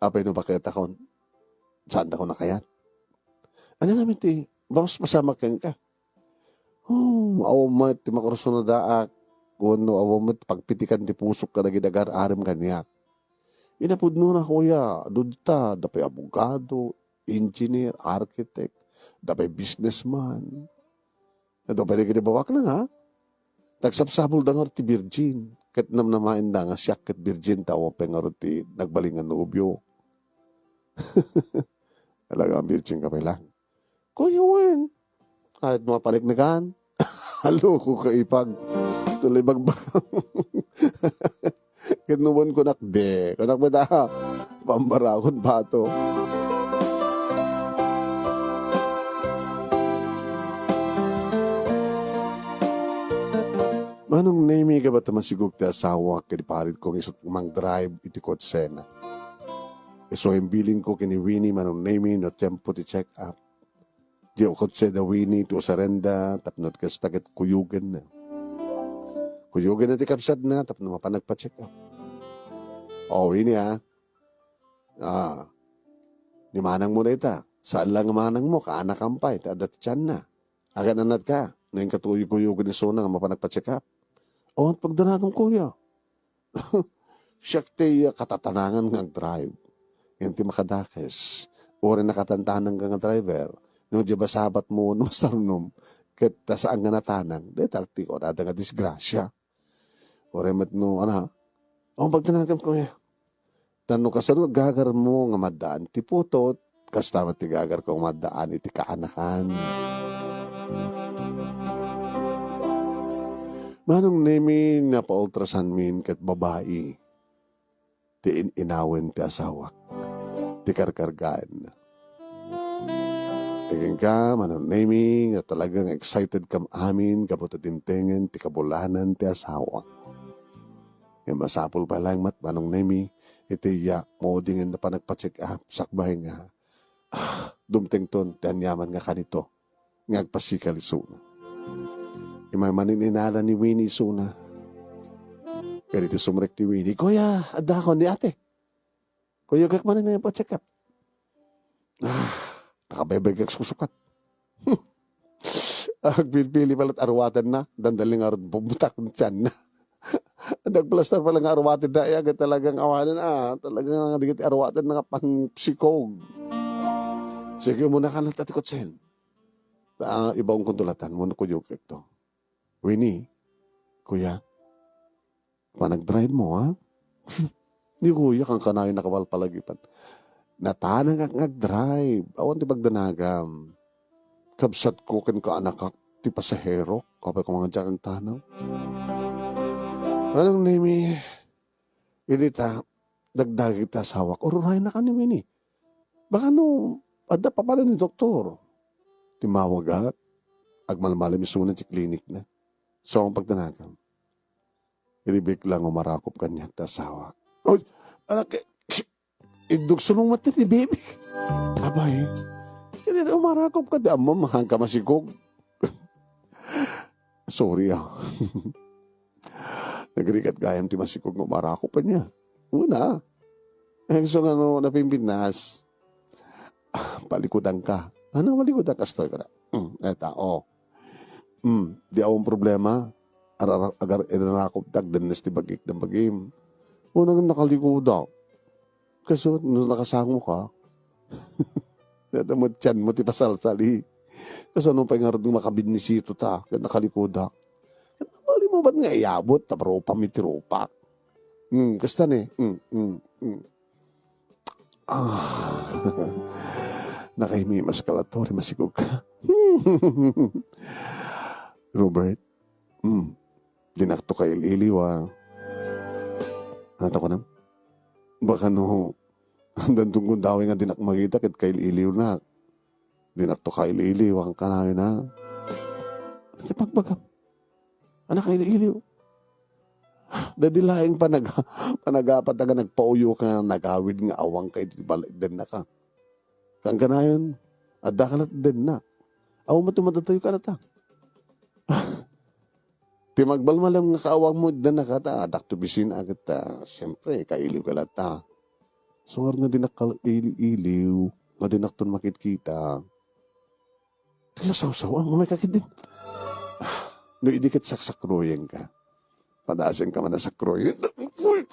Apay no baketakon? Saandakon a kayat? Ania ngamin ti mas masamak kenka? Hmm, awan met ti makursunadaak, wenno awan met pagpitikan ti pusok kadagiti agar-arem kaniak. Inapudno na, kuya, adu dita, adda pay abogado, engineer, architect, adda pay businessman. Adda pay dagiti babakna nga, nagsapsapulda ngarud ti virgin. Ket namnamaenda nga siak ket virgin ta awan pay ngarud ti nagbalin nga nobio. Talaga, virgin ka pay lang. Kuya Wen, kahit mapaliknikan, haloko ka ipag. Tuloy bagbag. Ket no Wen kunak, be, kunak ba ta? Pambarakon pa to. Manong Nemi, kabat a masigog ti asawak, ket paritko nga isut' mang-drive iti kotsena. Isu imbilinko ken ni Winnie, Manong Nemi, no tiempo ti check-up. Diak kotse da Winnie ti usarenda, tapno kasta ket kuyogenna. Kuyogenna ti kabsatna, tapno mapan nagpa-check-up. O, Winnie, a. A, ni manangmo dayta. Saan la nga manangmo, kaanakan pay, ta adda ti tianna. Agan-anadka, no inka kuyogen isuna nga mapan nagpa-check-up. O, pagdanagem, kuya. Siak ti katatanangan nga ag-drive. Ngem ti makadakes, uray nakatantanangka nga driver, no diay basabatmo no masarnom, ket ta saan nga natanang, dayta ti kunada nga disgrasia. Uray met no, ana, o, pagdanagem, kuya. Ta no kasano gagarmo nga maddaan ti putot, kasta met ti gagarko nga maddaan iti kaanakan. Manong Nemi, napa-ultrasound min ket babai ti in-inawen ti asawak, ti karkargaenna. Ket kenka, Manong Nemi, nga talaga nga excited kam amin gapu ta dimtengen ti kabulanan ti asawak. Ngem masapul pay laeng met, Manong Nemi, iti ya, maudingen a panagpa-check-up, sakbay nga, ah, dumtengton ti aniaman nga kanito nga agpasikal isuna. Immay manen inala ni Winnie isuna. Ket iti sumrek ni Winnie, "Kuya, addakon ni ate. Kuyogek manen a pa-check-up." Ah, nakabaybay ket susukat. Agpilpili pay la't arwatenna, dandali ngarud bumbutak ti tianna. Nagplastar pay la nga arwatenna, ya, ket talagang awanen, ah, talagang dagiti arwatenna nga pangsikog. Sige, umuna ka latta ti kotsen. Ta, ibaonkonto latta, wenno kuyogekto. Winnie, kuya, panagdrive mo, ha? Ni kuya, kankanayon a kapalpalagipan. Natanangak nga agdrive. Awan ti pagdanagam. Kabsatko ken kaanakak ti pasahero. Apay ko nga diak agtanaw. Manong Nemi, idi ta, dagdagiti asawak. Ururayennak ni Winnie. Baka no, adda papanan ni doktor. Timmawagak. Agmalmalem isuna ti klinikna. So, ang pagdanagam. Idi biglang umarakop kaniak ti asawa. Oy, anak, eh, idugsulong met ti baby. Abay, idi umarakop ka, di ammom, haan ka masikog. Sorry, ah. Nagrigat gayam ti masikog nga umarakop kaniak. Una, eh, so nga no, napimpinas, palikudan ka. Ano, palikudan ka, stoy ka na. Mm, eta, oh. Mm, di awan problema. Arar-, agar-, inarakop ta, agdennes ti bagik, ti bagim. O, nang nakalikudak. Kaso, no nakasango ka, dada mo, tiyan mo, ti pasalsali. Kaso, ano pay ngarud nga makabinnisito ta, ket nakalikudak. Ket nabali mo bat nga iyabot, ta rupa mi ti rupak. Mm, kasta ni. Mm, mm, mm. Ah. Nakaimimas ka latta, uray masikog ka. Robert, hmm, dinakto ka il-iliw, ah. Ano ta kunam? Baka no, danton kun dawi nga dinak makita, ket ka il-iliw na. Dinakto ka il-iliw, ang kanayon, ah. Ano ti pagbagam? Anak, ili-iliw. Dadi laeng panag-, panagapat nga nagpauyo ka nga nagawid nga awang ka iti bal-, denna ka. Kankanayon, adda ka lat denna. Awan mo tumadatayo ka nata. Ti magbalmalem nga kaawang mo, denna ka ta, adak to bisin agad ta. Siyempre, kailiw ka lat ta. Sungar nga dinak kal-, il-, iliw, nga dinakton makitkita. Ti lasawsaw, ang umay ka ketdin. No idi ket saksakroyen ka. Padasen ka man a sakroyen. Uy!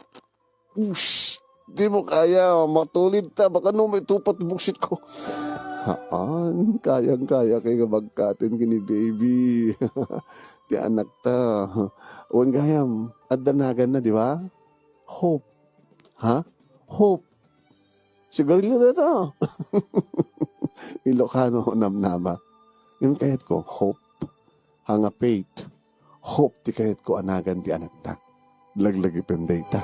Ush! Di mo kaya, matulid ta. Baka no, maitupat buksit ko. Haan, kayang-kaya kay nga bagkaten kini baby. ti anakta. Wen gayam, adda naganna, di ba? Hope. Ha? Hope. Sigarilyo dayta. Ilocano namnama. Ngem kayatko, hope. Haan nga faith. Hope ti kayatko a nagan ti anakta. Laglagipem dayta.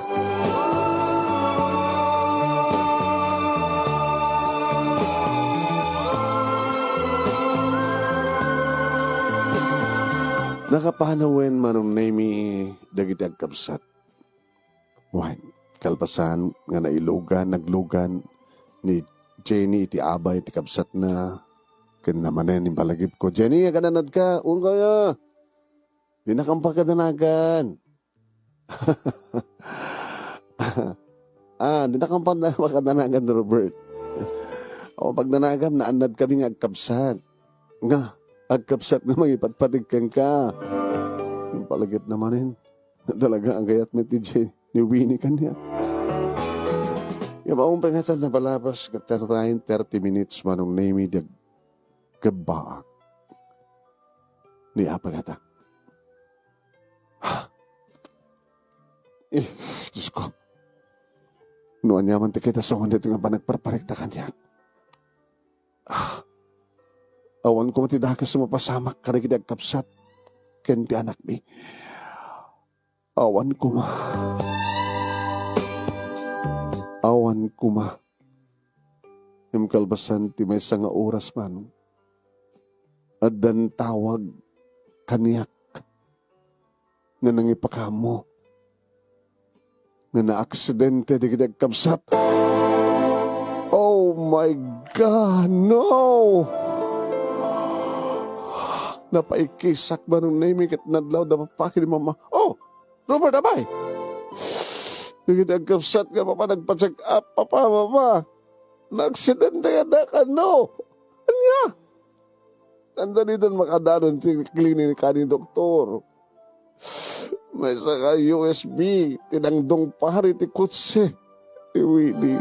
Nakapanawen, Manong Nemy, dagiti agkabsat. Wen, kalpasan nga nailugan, naglugan ni Jenny iti abay ti kabsatna, ken namanen impalagipko, "Jenny, agananadka?" "Wen, kuya." "Dinakam pakadanagan." "Ah, dinakam pakadanagan, Robert." "O, pagdanagam, naannadkami nga agkabsat." "Nga, agkabsat nga mangipatpatig kenka." Impalagipna manen. Talaga, agayat met ti Jen-, ni Winnie kaniak. Ngem awan pay ngata napalabas nga thirty, thirty minutes, Manong Nemy, di agkabbaak. Ni apa ngata? Eh, Diyos ko. No aniaman ti kitasawan dito nga panagparparikna kaniak. Ah, awan koma ti dakes a mapasamak kadagiti agkabsat ken ti anakmi. Awan koma. Awan koma. Ngem kalpasan ti maysa nga oras man, addan tawag kaniak nga nangipakaammo nga naaksidente dagiti agkabsat. Oh my God, no! Napaikisak, Manong Nemy, ket nadlawda papakin ni Mama. "Oh, Robert, apay! Dagiti agkabsat nga papa nagpa-check up, papa, mama. Naaksidente nga daka, no? Ania?" Saan dayta makadanon ti klinika ni doktor? Maysa nga U S B, tinangdong pari ti kotse ni Winnie.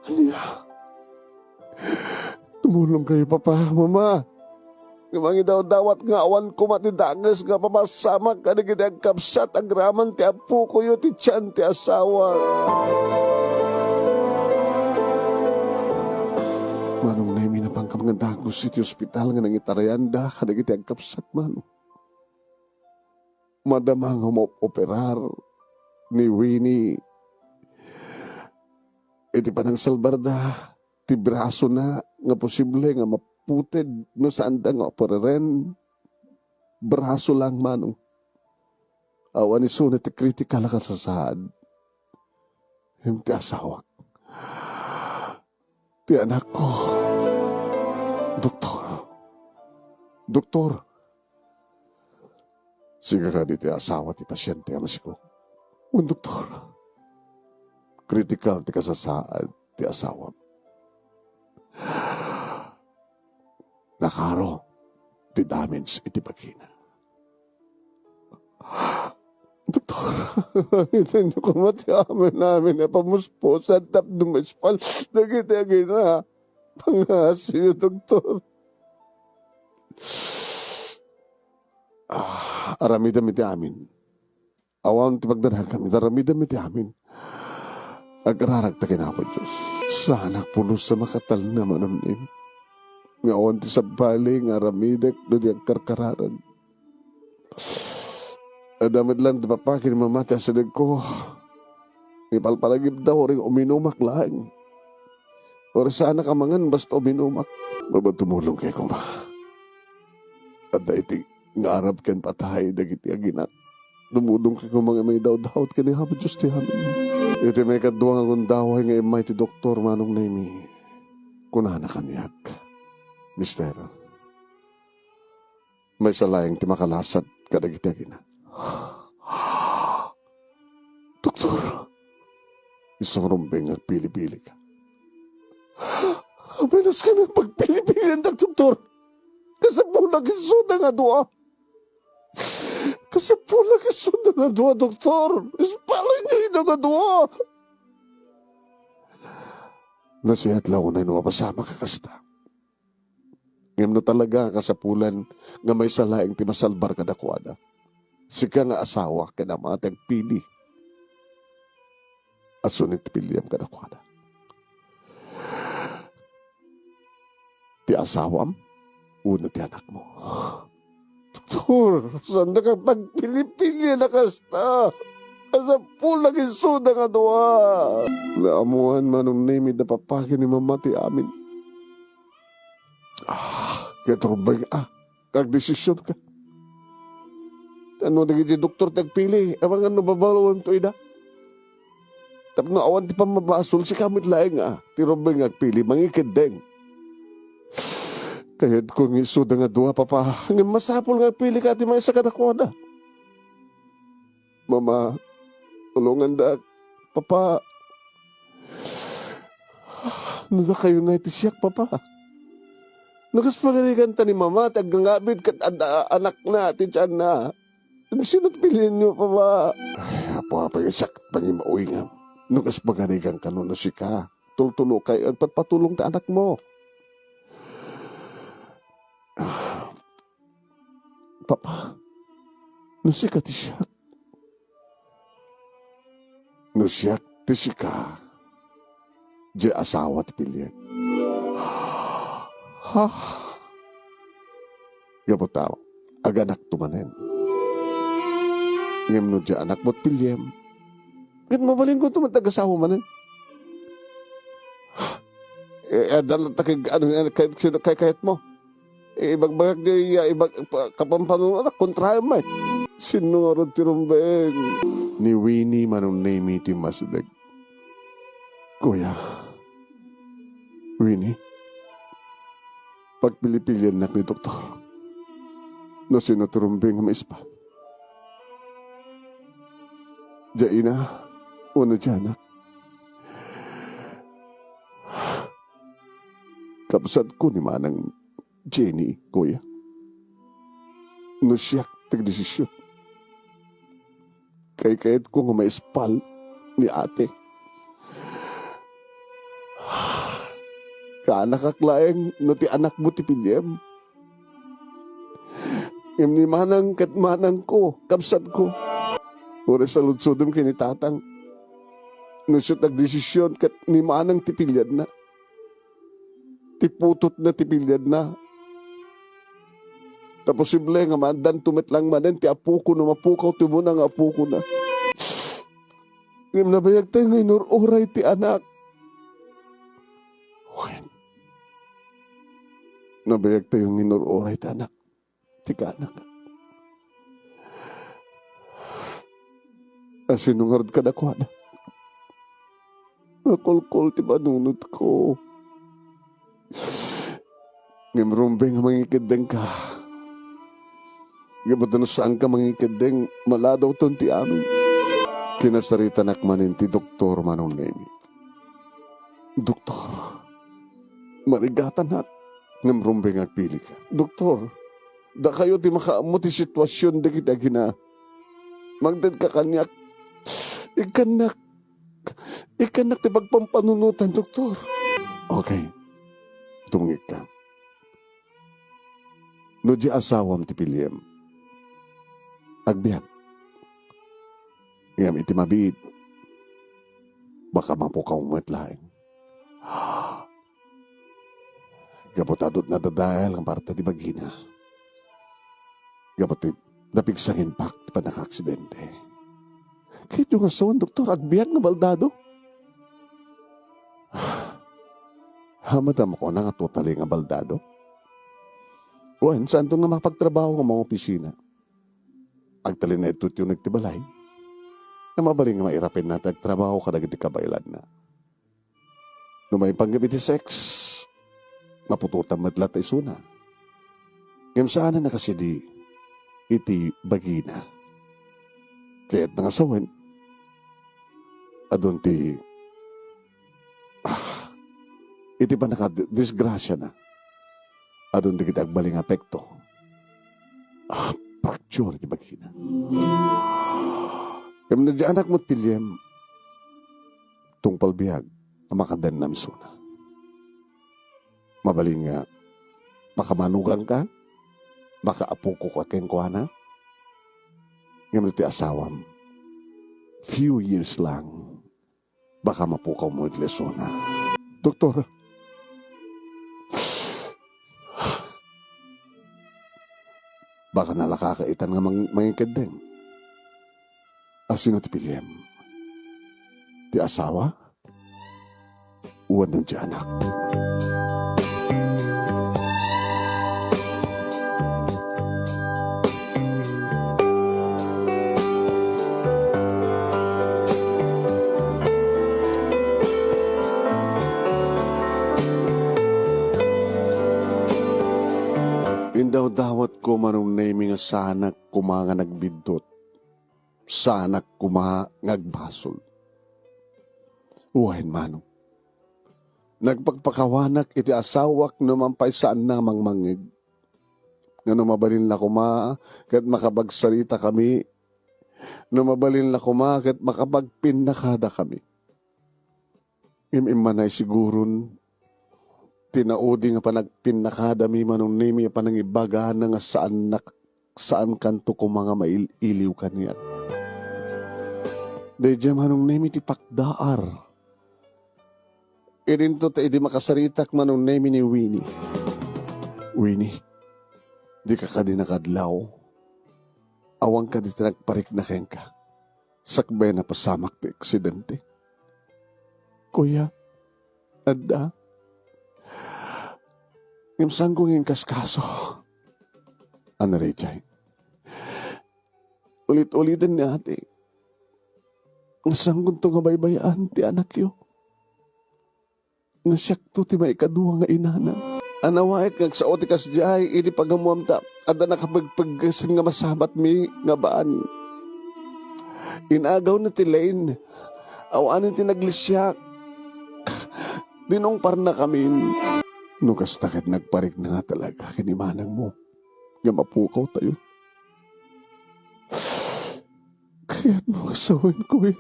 Ania? Tumulong kayo, papa, mama. Nga mangidawdawat nga awan koma ti dakes nga mapasamak kadagiti agkabsat agraman ti apokoyo ti tian ti asawa. Manong Nemy, napan nga dagus iti ospital nga nangitarayanda kadagiti agkabsat, Manong. Madama nga maoperar ni Winnie iti panangsalbarda ti brasona nga posible nga maputed no saanda nga operaren. Braso lang, Manong. Awan isuna ti kritikal a kasasaad. Ngem ti asawak, ti anakko. Doktor. Doktor. Sika kadi ti asawa ti pasiente a masikog. Wen, doktor. Kritikal ti kasasaad ti asawam. Nakaro ti damage iti bagina. Doktor, itanyo koma ti amin-amin a pamuspusan tapno maispal dagiti agina. Pangngasiyo, doktor. Ah, aramidem iti amin. Awan ti pagdanagam, ita aramidem iti amin. Agraragta ken Apo Dios. Saanak pulos a makatalna, Manong Nemy. Nga awan ti sabali nga aramidek no di agkarkararag. Adda met laeng ti papaki ni mama ti asidegko. Ipalpalagipda uray uminumak laeng. Uray saanak a mangan basta uminumak. Baba, tumulong kayo koma. Adda iti nga arap ken patay dagiti aginak. Tumulong kayo koma nga mangidawdawat ken ni Apo Dios ti amin. Iti maikadua nga gundaway nga immay ti doktor, Manong Nemy, kunana kaniak, "Mister, maysa laeng ti makalasat kadagiti agina." "Doktor!" Isu nga rumbeng nga agpili-pilika. "Apenas ka nagpagpili-pilian, doktor! Kasapulak isuda nga dua! Kasapulak isuda nga dua, doktor! Ispalay niyo ida nga dua!" Nasiat la unay no mapasamak a kasta. Ngem no talaga nga kasapulan nga maysa laeng ti masalbar kadakuada, sika nga asawa ken ama ti agpili a suni ti piliem kadakuada. Ti asawam wenno ti anakmo? Doktor, saanda ka pagpilipilian a kasta. Kasapulan nga isuda nga dua. Naammoan, Manong Nemi, da papa ken ni mama ti amin. Ah, ket rumbeng a, agdesisionka. Ano dagiti doktor ti agpili? Amangan no babaluento ida. Tapno awan ti pammabasol, sika met laeng a ti rumbeng nga agpili, mangikeddeng. Kayatko nga isuda nga dua, papa, ngem masapul nga agpilika ti maysa kadakuada. Mama, tulongandak. Papa, no dakayo nga iti siak, papa. No kas pagariganta ni mama ti agngabit ket ad-, a-, anakna ti tianna, sino ti pilienyo, papa? Ay, Apo, Apo, siak pangimauyngam. No kas pagarigan kano no sika, tultulokay, agpatpatulong ti anakmo. Papa, no sika ti siak. No siak ti sika, diay asawa ti pilien. Ha? Gapu ta, aganakto manen. Ngem no diay anakmo ti piliem, ket mabalinkonto met agasawa manen. Eh, adda latta kay, ano, kay, kay, kay, kayatmo. Eh, ibagbagak di, ya, ibag-, pa-, kapampanunotak, kontraem met. Sino ngarud ti rumbeng? Ni Winnie, Manong Nemi, ti masdek. Kuya, Winnie, pagpilipiliannak ni doktor no sino ti rumbeng nga maispan. Diay ina wenno diay anak. Kabsatko ni Manang Jenny, kuya. No siak ti agdesision, kaykayatko nga maispal ni ate. Kaanakak laeng no ti anakmo ti piliem. Ngem ni manang ket manangko, kabsatko. Uray saludsodem ken ni tatang. No isu ti agdesision ket ni manang ti pilianna. Ti putotna ti pilianna. Ta posible nga maaddanto met lang manen ti apoko no mapukaw ti umuna nga apokona. Ngem nabayagtayo nga inur-uray ti anak. Wen, nabayagtayo nga inur-uray ti anak. Ti kanak. Asino ngarud kadakuada? Makulkol ti panunotko. Ngem rumbeng a mangikeddengka. Gapu ta no saanka mangikeddeng, maladawton ti amin. Kinasaritanak manen ti doktor, Manong Nemi. Doktor, marigatanak, ngem rumbeng agpilika. Doktor, dakayo ti makaammo ti situasion dagiti agina. Mangtedka kaniak. Ikkannak. Ikkannak ti pagpampanunotan, doktor. Okay. Tumngigka. No diay asawam ti piliem, agbiag. Ngem iti mabiit, baka mapukaw met laeng. Gapu ta adu ti nadadael nga parte ti bagina. Gapu ti napigsanginpak ti pannakaaksidente. Kayatyo nga sawen, doktor, agbiag nga baldado? Hamadam a kuna nga totally nga baldado? Wen, saanton nga mapagtrabaho nga mangopisina? Agtalinaedto ti uneg ti balay. Nga mabalin nga mairapenna ti agtrabaho kadagiti kabaelanna. No maipanggep iti sex, maputotan met latta isuna. Ngem saanen a kasidi iti bagina. Kayatna nga sawen, adun ti, ah, iti pannakadisgrasiana, adun dagiti agbalin nga epekto. Ah, fracture iti bagina. Ngem no diay anakmo ti piliem, tungpal biag a makadennam isuna. Mabalin nga Makamanuganka? Makaapoko ka kenkuana? Ngem ti asawam, few years lang, baka mapukawmo iti leona. Doktor, baka nalaka ka itan nga mang-, mangikeddeng. Asino ti piliem? Ti asawa? Wenno ti anak? Indawdawatko, Manong Nemi, nga saanak koma nga nagbiddut. Saanak koma nga agbasol. Wen, Manong, nagpakpakawanak iti asawak no man pay saanna a mangmangngeg. Nga no mabalinna koma ket makapagsaritakami, no mabalinna koma ket makapagpinnakadakami. Ngem immanay siguron ti naudi nga panagpinnakadami, Manong Nemi, a panangibagana nga saannak-, saankanto koma nga mail-iliw kaniak. Daydiay, Manong Nemi, ti pakdaar. Idinto ta idi makasaritak, Manong Nemi, ni Winnie. Winnie, dika kadi nakadlaw. Awan kadi ti nagparikna kenka sakbay a napasamak ti aksidente? Kuya, adda. Ngem saanko nga inkaskaso. Ania daydiay? Ulit-uliten ni ate nga saankonto nga baybay-an ti anakyo. Nga siakto ti maikadua nga inana. Ania ket nga agsao ti kasdiay idi pagammoam ta adda nakapegpeggessen nga masabatmi nga baan. Inagawna ti Lane. Awanen ti naglisiak. Dinungparnakamin. No kasta ket nagparikna nga talaga ken ni manangmo nga mapukawtayo. Kayatmo nga sawen, kuya.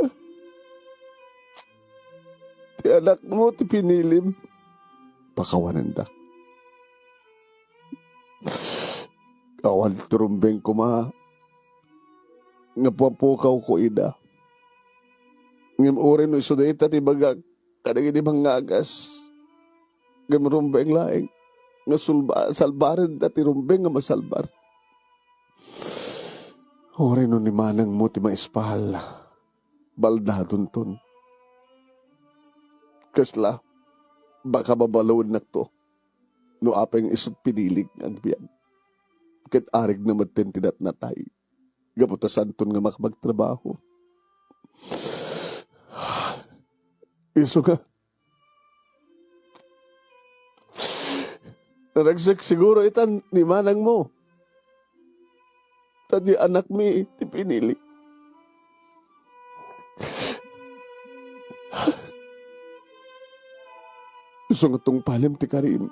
Ti anakmo ti pinilim. Pakawanendak. Awan ti rumbeng koma nga pupukawko ida. Ngem uray no isu dayta ti ibagak kadagiti mangngagas, ngem rumbeng laeng nga sulba-, salbarenda ti rumbeng nga masalbar. Uray no ni manangmo ti maispal, baldadonton. Kasla, baka babalawennakto no apay nga isut pinilik nga agbiag. Ket arigna metten ti natnatay gapu ta saanton nga makapagtrabaho. Isu nga, naragsek siguro itan ni manangmo. Ta di anakmi ti pinili. Isu nga tungpalem ti karim,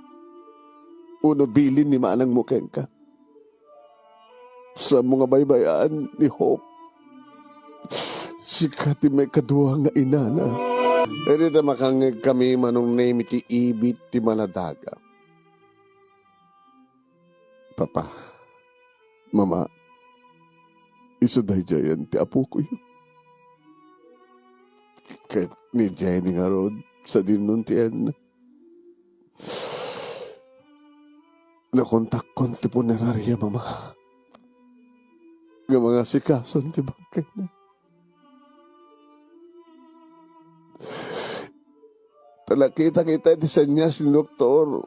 wenno bilin ni manangmo kenka. Saanmo nga baybay-an ni Hope. Sika ti maikadua nga inana. Idi ta makangngegkami, Manong Nemi, ti ibit ti maladaga. Papa, Mama, isu daydiayen ti apokoyo. Ket ni Jenny ngarud, sadinnon ti enna. Nakontakkon ti puneraria, Mama, nga mangasikason ti bangkayna. Ta nakitak ita iti senyas ni doktor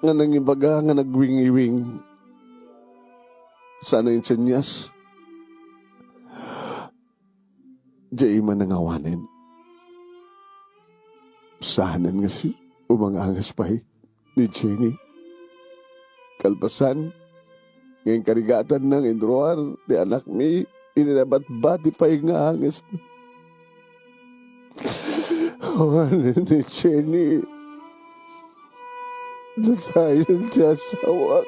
nga nangibaga nga nagwingiwing. Saan a insenyas? Diay man nangawanen. Saanen nga si-, umangangas pay ni Jenny. Kalpasan, nga inkarigatanna nga inruar ti anakmi, idi nabatbati pay nga angesna. Awanen ni Jenny. Nasayon ti asawak.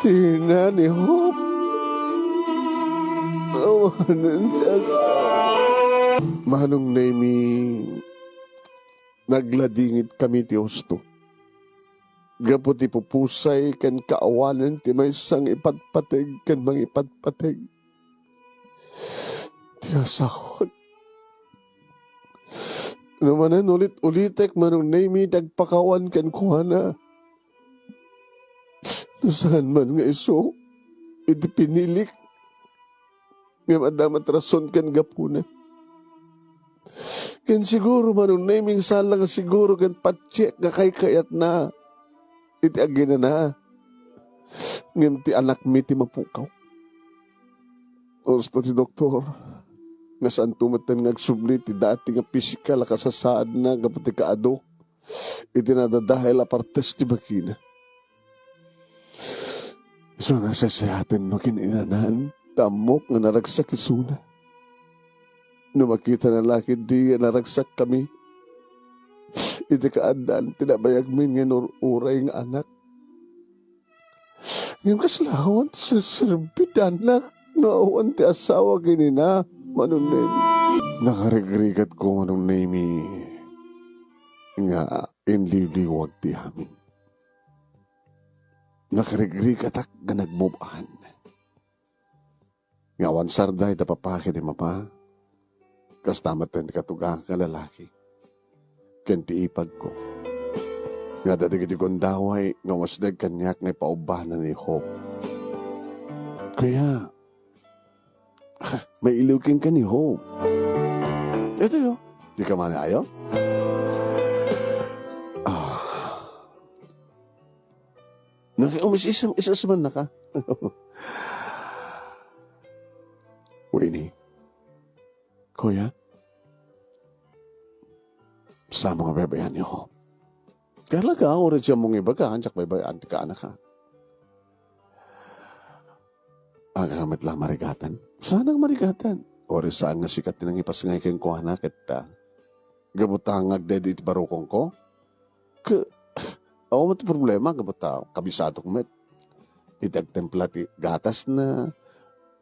Ti ina ni Hope. Awanen ti asawak. Manong Nemi, nagladingit kami ti husto. gapu ti pupusay ken kaawanen ti maysa nga ipatpateg ken mangipatpateg ti asawak. No manen ulit-ulitek, Manong Nemi, ti agpakawan kenkuana. No saan man nga isu iti pinilik, ngem adda met rason ken gapuna. Ken siguro, Manong Nemi, saan la nga siguro ken patiek nga kaykayatna iti aginana, ngem ti anakmi ti mapukaw. Usto ti doktor nga saanto metten nga agsubli ti dati nga pisikal a kasasaadna gapu ti kaadu iti nadadael a partes ti bagina. Isu nga sesseaten no kin-inanan, ta ammok nga naragsak isuna. No makitana la ketdi a naragsakkami iti kaaddaan ti nabayagmin nga inur-uray nga anak. Ngem kasla awan ti serserbi ti anak no awan ti asawa ken ina, Manong Nemi. Nakarigrigatko, Manong Nemi, nga inliwliwag ti amin. Nakarigrigatak nga nagmubaan. Nga awan sarday da papa ken ni mama, kasta met ti katugangak nga lalaki, ken ti ipagko. Nga adda dagiti gundaway nga umasdeg kaniak nga ipaubbanan ni Hope. Kuya, mailiw kenka ni Hope. Ito yo. Di ka man ayo? Ah. Naki-, umis-, isam-, isasmannaka. Winnie, Kuya, saan mo nga bebay-an ni Hope? Talaga, uray siya mong ibaga, diak bebay-an ti kaanaka. Aga met la marigatan. Saan nga marigatan? Uray saan nga sika ti nangipasngay kenkuana, ket, ah, gapu ta nga agdaydi iti barukongko? Ke-, awan met ti problema, gapu ta kabisadok met. Iti agtempla ti gatasna,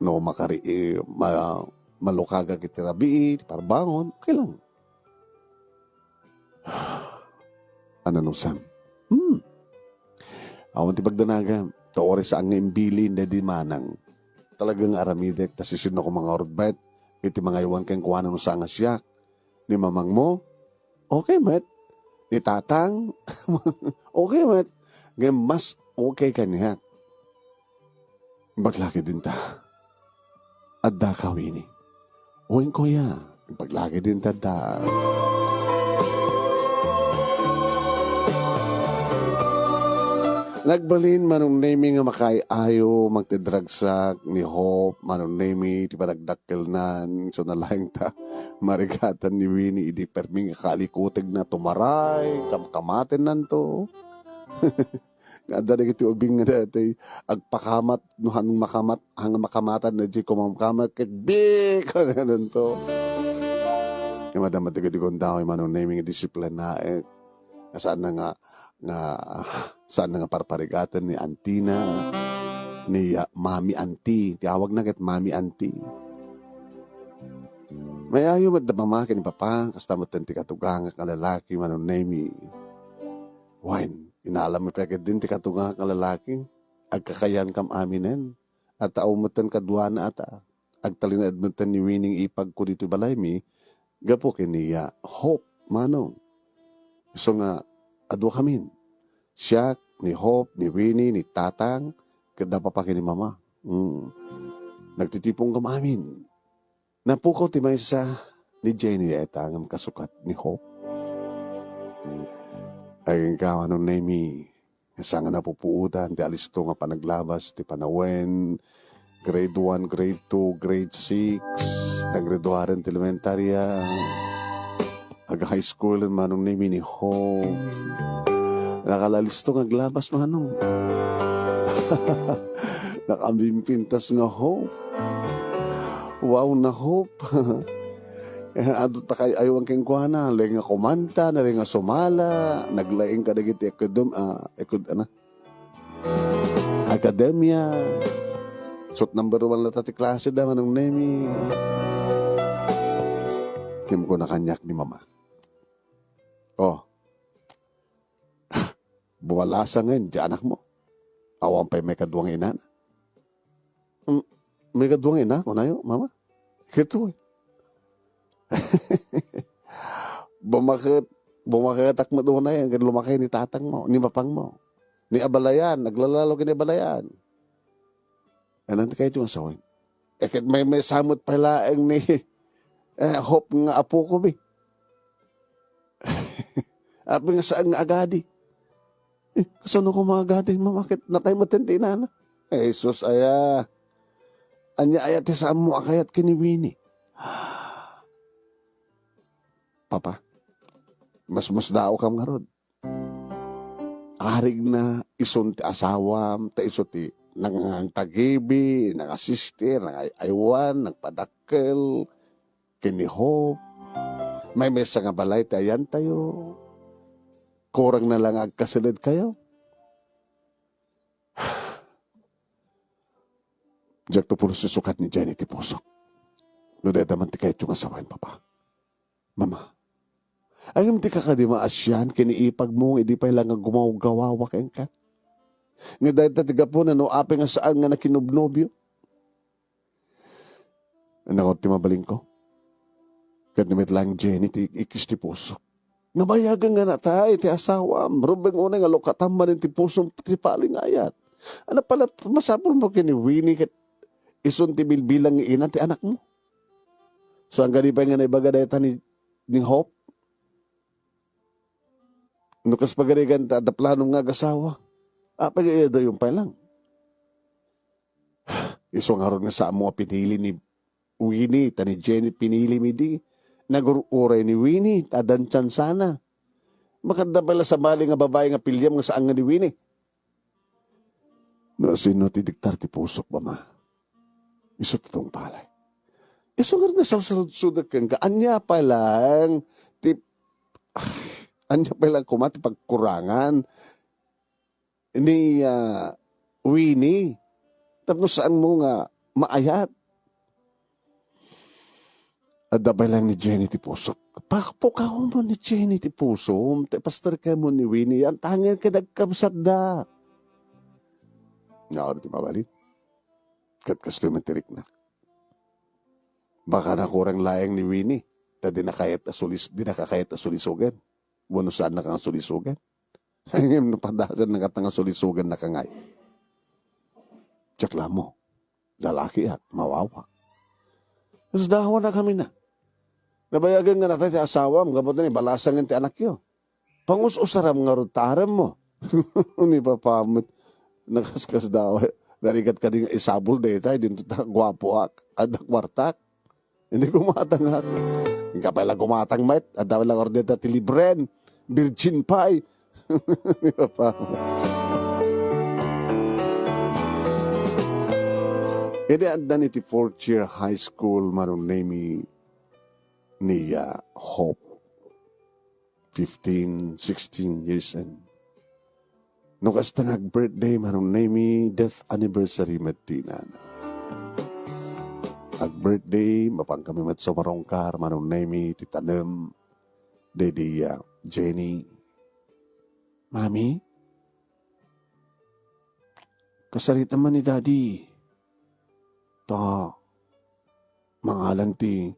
no makari-, eh, ma-, malukagak iti rabii, ti parbangon, okay lang. Ano, Sam? Hmm. Awan ti pagdanagam. Ta uray saan nga imbilin daydi manang. Talaga nga aramidek, ta sisino koma nga urot bet iti mangaywan kenkuana no saan nga siak. Ni mamangmo, okay met. Ni tatang, okay met. Ngem mas okay kaniak. Imbag la ketdin ta addaka, Winnie. Wen, kuya, imbag la ketdin ta adda. Nagbalin, Manong Nemi, nga makaay-ayo, mangtidragsak ni Hope, Manong Nemi, ti panagdakkelnan, isu na laeng ta marigatan ni Winnie idi permi nga kalikutegna, tumaray, kamkamatennanto. Nga adda dagiti ubing nga daytoy agpakamat, no han makamat, han makamatan na di kumamkamat, ket bik! Kananto. Nga madama dagiti gundaway, Manong Nemi, nga disiplinaek. Nga saan na nga, nga, saan na nga parparigaten ni antina, ni, ah, Mami Anti. Ti awagna ket Mami Anti. May ayo met da mama ken ni papa, kasta met ti katugangak nga lalaki, Manong Nemi. Wen, inalam mi pay ketdin ti katugangak nga lalaki, agkakayankam aminen. At tao metten kaduana ata, agtalinaed metten ni Winnie ipagko ditoy balaymi, gapu ken ni, ah, Hope, Manong. Isu nga, adu kamin. Siak, ni Hope, ni Winnie, ni Tatang, ket da papa ken ni mama. Mm. Nagtitipon kam amin. Napukaw ti maysa ni Jenny dayta ngem kasukat ni Hope. Ay, kenka, Manong Nemi, saan nga napupuotan ti alisto nga panaglabas ti panawen, grade one, grade two, grade six, naggraduaren ti elementarya. Ag-high school, Manong Nemi, ni Hope. Nakalalisto nga aglabas, Manong. Nakabimpintas nga Hope. Wow na Hope. Eh, adu ta kay aywan kenkuana, nalaing nga kumanta, nalaing nga sumala, naglaing kadagiti ekudem-, ah, ekud-, ano, akademia. Sut number one la ta ti klase da, Manong Nemi. Ngem kuna kaniak ni mama. Oh. Bumalasa ngayon ti anakmo. Awan pay maikadua nga inana. "Hmm, maikadua nga ina, kunayo, Mama?" "Ket wen." Bumaket, bumaketak met unay, ket lumaki ni tatangmo, ni mapangmo. Ni abalayan, naglalalo ken ni abalayan. Anan ti kayto nga sawen? Eh, ket maymaysa met pay laeng ni, eh, Hope nga apokomi. Apay nga saan nga agadi? Eh, kasano ko maagadi, Mama, ket natay met ti inana? Eh, Jesus, aya. Ania aya ti saanmo a kayat ken ni Winnie? Papa, mas, mas daw kam ngarud. Arigna isun ti asawam, ta isu ti nangantagibi, nangasister, nangay-aywan, nagpadakkel, ken ni Hope. Maymaysa nga balay ti ayantayo. Kurangna la nga agkaseledkayo. Diak to pulos isukat ni Jenny ti pusok. No dayta man ti kayatyo nga sawen, Papa. Mama, ngem ti kakadi maasian ken ni ipagmo nga idi pay la nga gumawgawawa kenka. Nga dayta ti gapuna no apay nga saan nga nakinobnobyo. Nangawat ti mabalinko. Ket ni met laeng Jenny ti ikkis ti pusok. Nabayagen nga natay ti asawam. Rubeng unay nga lukatam manen ti pusom ti palingayat. Ano pala masapulmo ken ni Winnie ket isun ti bilbilang nga ina ti anakmo? Saan kadi pay nga naibaga dayta ni, ni Hope? No kas pagarigan ta adda planom nga agasawa, apay nga iyadayon pay lang? Isu ngarud nga saanmo a pinili ni Winnie, ta ni Jenny pinili mi di. Nagur-uray ni Winnie, ta addan tsansana. Makadda pay la sabali nga babai nga piliem nga saan nga ni Winnie. No sino ti diktar ti pusok, Mama? Isu ti tungpalek. Isu nga nasalsaludsodek kenka, ania pay lang ti, ania pay lang koma ti pagkurangan ni, ah, Winnie tapno saanmo nga maayat. Adda pay lang ni Jenny ti pusok. Pakpukawmo ni Jenny ti pusom, ti pastor kamo ni Winnie, yan tangin ka nagkabsat da. Nga ti mabalin. Ket kastoy man ti rikna. Baka nakurang laeng ni Winnie, ta di nakayat a sulis-, di nakakayat a sulisogen. Wenno saanna nga sulisogen. Ngem no padasan nakatanga sulisogen nakangay. Diak la ammo. Lalakiak, mawawak. Kasdawana kami na. Nabayagen nga natay ti asawam, gapu ta ni balasangen ti anakyo. Pangus-usaram ngarud ta aremmo. Ni Papa met, nakaskasdawa. Narigat kadi nga isabol dayta, dinto ta guapoak. Adda kuartak. Hindi gumatangak. Inka pay la gumatang met, adda pay la order ti libren. Virgin pie. Ni Papa. Idi addan iti fourth year high school, Manong Nemy, ni, ah, Hope. Fifteen, sixteen years and no kasta nga ag-birthday, Manong Nemy, death anniversary met ti nana. Ag-birthday, mapan kami met sumarungkar, Manong Nemy, ti tanem, daydi, ah, Jenny. Mami? Kasarita man ni Daddy. Ta, mangalan ti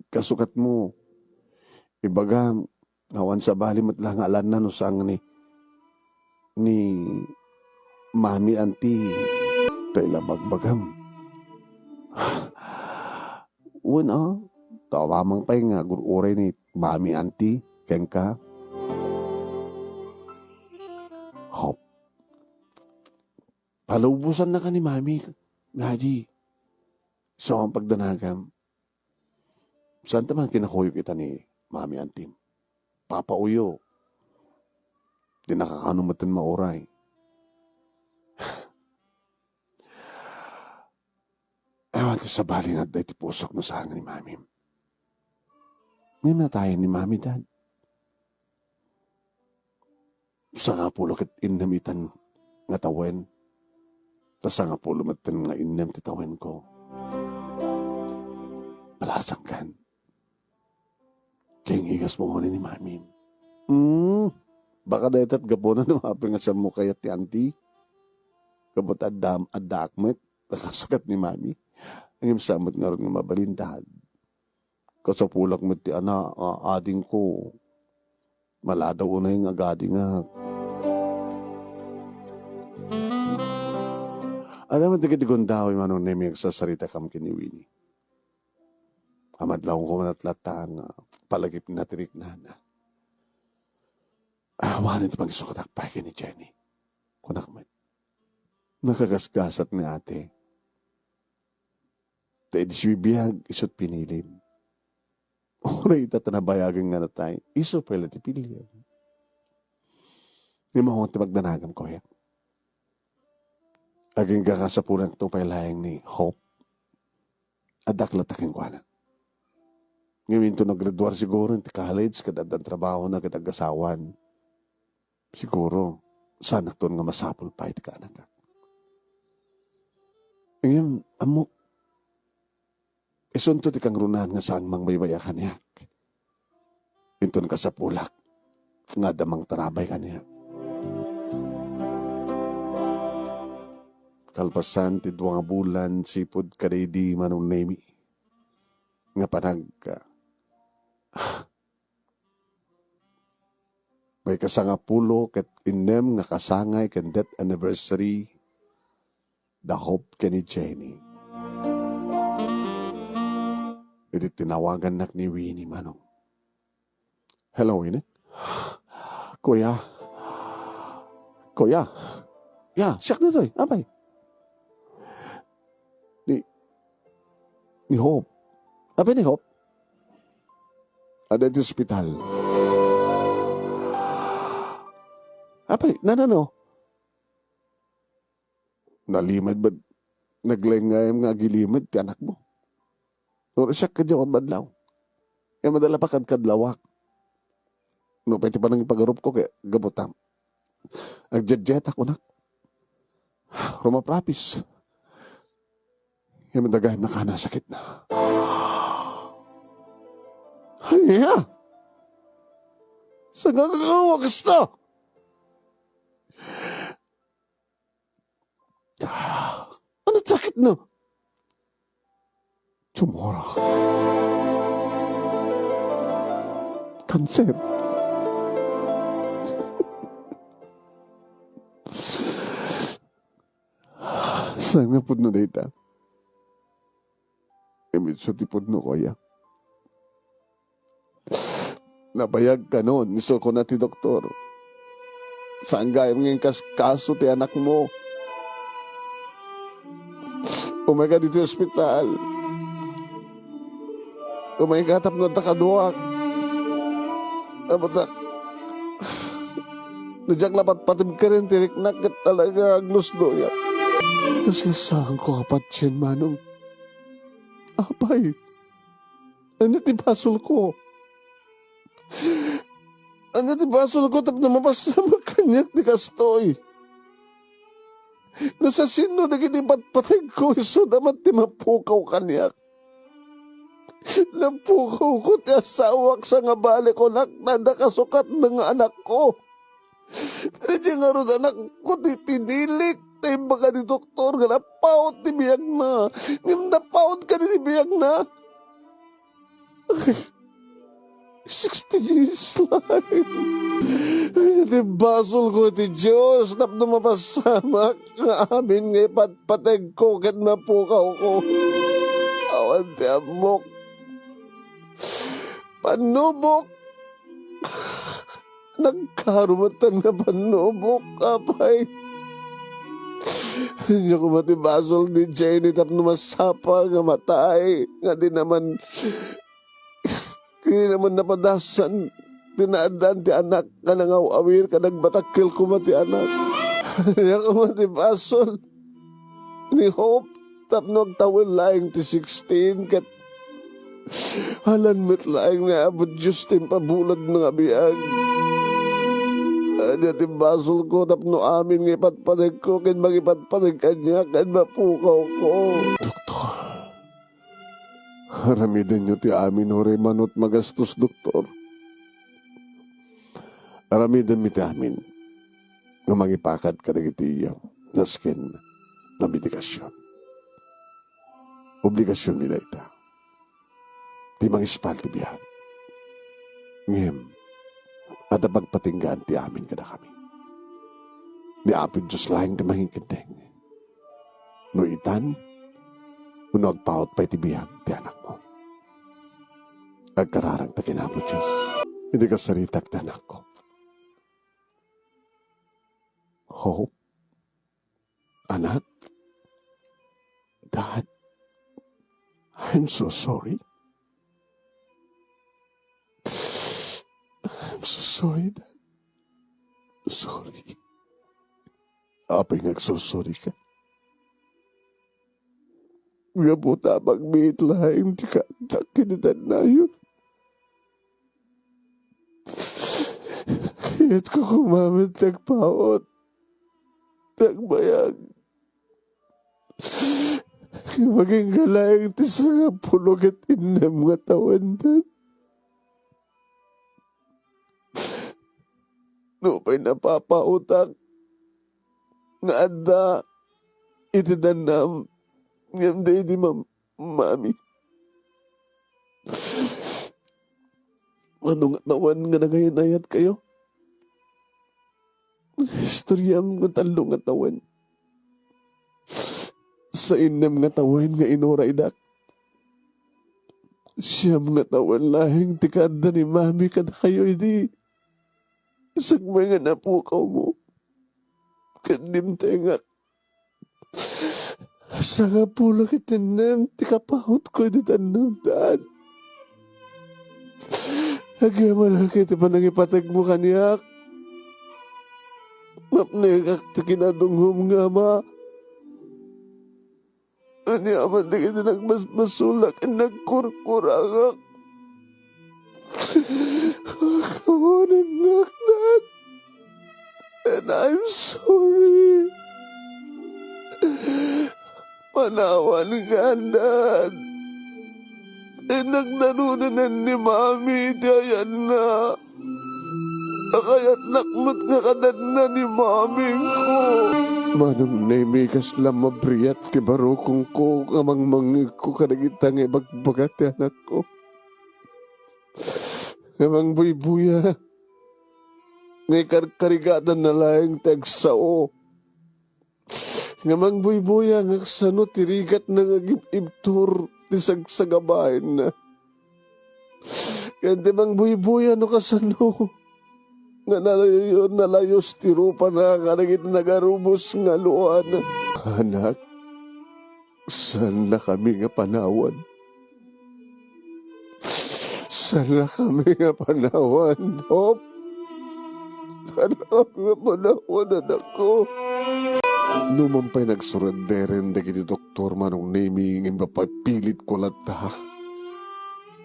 kasukatmo. Ibagam, awan sabali met la nga alanna no saan ni, ni Mami Anti. Tay la bagbagam. Wen a, ta mamang pay nga agur-uray ni Mami Anti, kenka. Hop. Palubosannaka ni Mami, Daddy. So, ang pagdanagam, saan ta man kinakuyog ita ni Mami Antim? Papa Uyo. Di nakakano met ten mauray. Awan ti sabali nga adda iti pusok no saan ni Mami. May natayan ni Mami, Dad. Sangapulo ket innem itan nga tawen. Ta sangapulo metten nga innem ti tawenko. Palasangkan. Kingigas mo ni Mami. Hmm. Baka dayta ti gapuna no apay nga siak met kayat ti anti. Gapu ta adda, addaak met, nakasukat ni Mami. Ngem saan met ngarud nga mabalin, Dad. Kasapulak met ti ana-, a-, adingko. Maladaw unay nga agadingak. Adda met dagiti gundaway, Manong Nemi, agsasaritakam ken ni Winnie. Amadlawko met latta nga palagipna ti riknana. Awanen ti pangisungbatak pay ken ni Jenny. Kunak met, nakagasgasat ni ate. Ta idi sibibiag, isut' pinilim. Uray ita ta nabayagen nga natay, isu pay la ti piliem. Ngem awan ti magdanagam, kuyak. Agingga kasapulanto pay laeng ni Hope. Addak latta kenkuana. Ngem inton naggraduar siguro ti college ket addan trabahona ket agasawan, siguro, saanakton nga masapul pay ti kaanakak. Ngem, ammok, isunto ti kangrunaan nga saan mangbaybay-a kaniak. Inton kasapulak nga adda mangtarabay kaniak. Kalpasan ti dua nga bulan, sipud kadaydi, Manong Nemi, nga panag-, pay kasangapulo ket innem nga kasangay ken death anniversary da Hope ken ni Jenny. Idi tinawagannak ni Winnie, Manong. Hello, Winnie? Kuya? Kuya? Ya, siak ditoy. Apay? Ni, ni Hope. Apay ni Hope? Adda iti ospital. Apay, nanano? Nalimed met, naglaing-laing nga agilimed ti anakmo. Uray siak kadi a madlaw. Kaya madala pa kadkadlawak. Nupay ti panangipagarupko ket gapu ta agdiadieta, kunak. Rumaprapis. Kaya madagayam nakana sakitna. Ania? Saan nga agawak kasta? Ano sakitna? Tumor. Kanser. Saan nga pudno dayta? Imitsu ti pudno, kuya. Nabayag kano, isu kuna ti doktor. Saan gayam nga inkaskaso ti anakmo. Umayka ditoy ospital. Umayka tapno adda kaduak. Apo ta, no diak la patpateg kadin ti riknak ket talaga aglusdoyak. Kasla saanko a patien, Manong. Apay, ania ti basolko? Ania ti basolko tapno mapasamak kaniak ti kastoy? Nasasino dagiti patpategko, isuda met ti mapukaw kaniak? Napukawko ti asawak sangabali, kunak, ta adda kasukatna nga anakko. Daydiay ngarud anakko ti pinilik, ta imbag ti doktor nga napaut ti biagna. Ngem napaut kadi ti biagna? Sixty years life. Ania ti basolko iti Dios tapno mapasamak nga amin nga ipatpategko ket mapukawko? Awan ti ammok. Pannubok. Nagkarumetan nga pannubok, apay. Ania koma ti basol ni Jenny tapno masapa nga matay, nga di naman, di naman napadasan ti naaddaan ti anak nga nangaw-awir, ket nagbatakkel koma ti anak. Ania koma ti basol ni Hope tapno agtawen laeng ti sixteen ket alan met laeng ni Apo Dios ti impabuladna nga biag. Ania ti basolko tapno amin nga ipatpategko ken mangipatpateg kaniak ken mapukawko? Doktor, aramidenyo ti amin, uray mano ti magastos, doktor. Aramidenmi ti amin nga mangipakad kadagiti nasken nga medikasyon. Obligasionmi dayta ti mangispal ti biag. Ngem, adda pagpatinggaan ti amin kadakami. Ni Apo Dios laeng ti mangikeddeng. No itan, wenno agpaut pay ti biag ti anakmo. Agkararagta ken Apo Dios. Idi kasaritak ti anakko. Hope? Anak? Dad? I'm so sorry. I'm so sorry, Dad. Sorry. Apay nga agsusorry ka? Gapu ta pagbiit laeng ti kaaddak iti dannayo. Kayatko koma met ti agpaut, ti agbayag. Maginka laeng ti sangapulo ket innem nga tawen, Dad. Nupay napapautak nga adda iti dannam, ngem daydi mam-, Mami. Mano nga tawen nga nangayan-ayatkayo? Istoriam nga tallo nga tawen. Sa innem nga tawen nga inuraydak, siam nga tawen laeng ti kaadda ni Mami kadakayo idi sakbay nga napukaw mo ket dimtengak. Sangapulo ket innem ti kapahutko idi dannam, Dad. Agyamanak iti panangipategmo kaniak. Napnekak ti kinadunghom nga ama. Aniaman dagiti nagbasbasolak ken nagkurkurangak. Kawanen, Dad. And I'm sorry. Panawanka, Dad. Innak danunen ni Mami iti ayanna. Kayatnak met nga kadanna ni Mamingko. Manong Nemi, kasla mabriat ti barukongko nga mangmangngegko kadagita nga ibagbaga ti anakko. Nga mangbuybuya nga ikarkarigatanna laeng ti agsao. Nga mangbuybuya nga kasano ti rigatna nga agib-ibtur ti sagsagabaenna. Ken ti mangbuybuya no kasano nga nalayo-, nalayos ti rupana kadagiti nagarubos nga aluan. Anak, saannakami nga panawan. Saannakami nga panawan, Hope. Saannakami nga panawan, anakko. Numan pay nagsurrenderen dagiti doktor, Manong Nemi, ngem mapapilitko latta.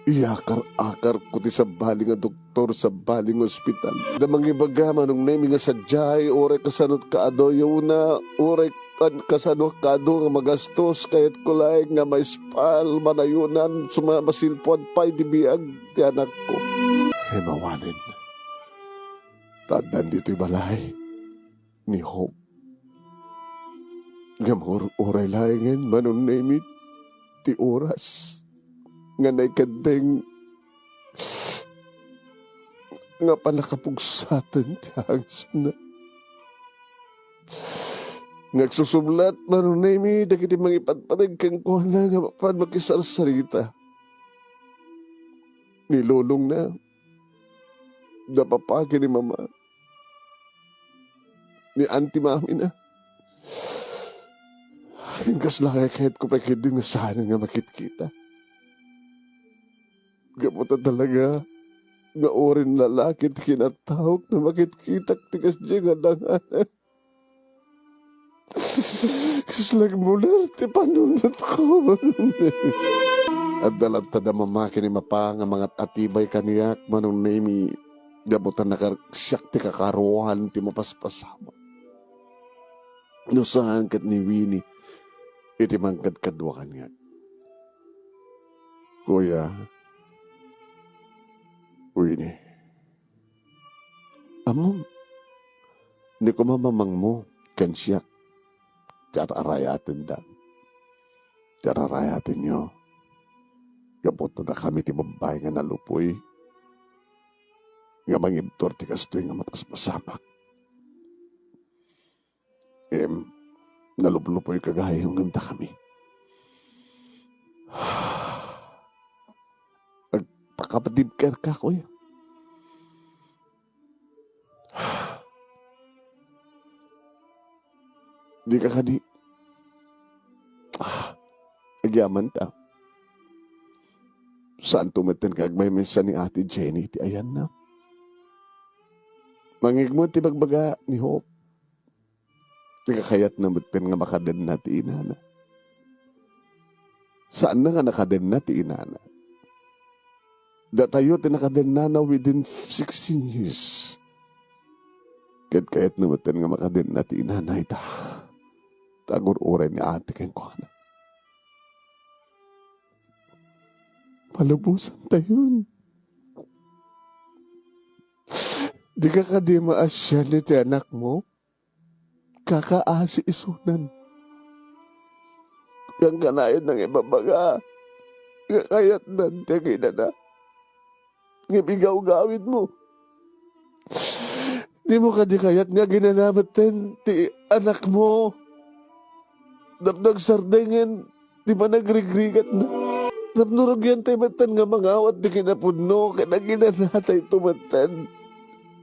Iyakar-akarko ti sabali nga doktor, sabali nga ospital. Da mangibaga, Manong Nemi, nga sadiay, uray kasano kaaduyona, uray Kan kasano kado nga magastos, kayatko laeng nga maispal, manayonan, suma-, masilpuan pay ti biag ti anakko. Ay, mawanen. Ta addan ditoy balay ni Hope. Ngem ur-, uray laengen, Manong Nemi, ti oras nga naikeddeng nga pannakapugsaten ti angisna. Nga agsusublat, Manong Nemi, dagiti mangipadpateg kenkuana nga mapan makisarsarita. Ni lolongna, da papa ken ni mama, ni anti mamina. Ken kasla nga kayatko pay ketdi nga saan nga makitkita. Gapu ta talaga nga uray lalaki ti kinataok no makitkitak ti kasdiay nga danganan. Kasla agbuler ti panunotko. Adda latta da mama ken ni papa nga mangat-atibay kaniak, Manong Nemi, gapu ta nakarsiak ti kakaruan ti mapaspasamak. No saan ket ni Winnie iti mangkadkadua kaniak. Kuya, Winnie, ammom Ni koma mamangmo ken siak ti ar-arayatenda. Ti ar-arayatenyo. Gapu ta dakami ti babbai nga nalupoy nga mangibtur ti kastoy nga mapaspasamak. Em, naluplupoy kagayo ngem dakami. Agpakapatibker ka, kuya. Dika kadi, ah, agyamanta. Saanto metten nga agmaymaysa ni Ate Jenny iti ayanna. Mangngegmo ti bagbaga ni Hope. Ti kakayatna metten nga makadenna ti inana. Saanna nga nakadenna ti inana. Datayo ti nakadennana within sixteen years. Ket kayatna metten nga makadenna ti inana ita. Ta agur-uray ni ate kenkuana. Malubosantayon. Dika kadi maasian iti anakmo? Kakaasi isunan. Ngem kanayon nga ibabaga nga kayatnan ti aginana. Ngem igawgawidmo. Dimo kadi kayat nga aginana metten ti anakmo? Tapno agsardengen ti panagrigrigatna. Tapno rugiantay metten nga mangawat ti kinapudno ken aginanatayto metten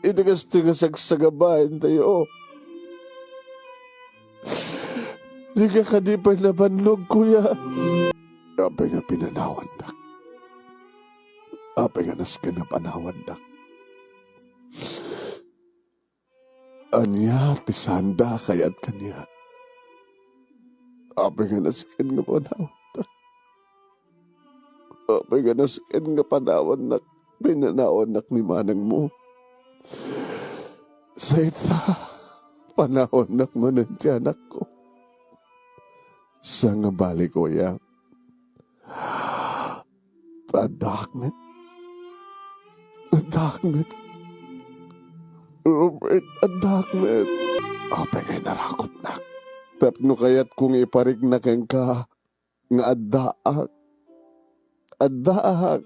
iti kastoy nga sagsagabaentayo. Dika kadi pay nabannog, kuya? Apay nga pinanawandak? Apay nga nasken nga panawandak? Ania ti saanda a kayat kaniak? Apay nga nasken nga panawandak? Apay nga nasken nga panawannak, pinanawannak ni manangmo? Sayta, panawannak manen ti anakko. Sa nga bali, kuya. Addaak met. Addaak met. Robert, addaak met. Apay nga inarakupnak? Tapno kayatko nga iparikna kenka nga addaak. Addaak.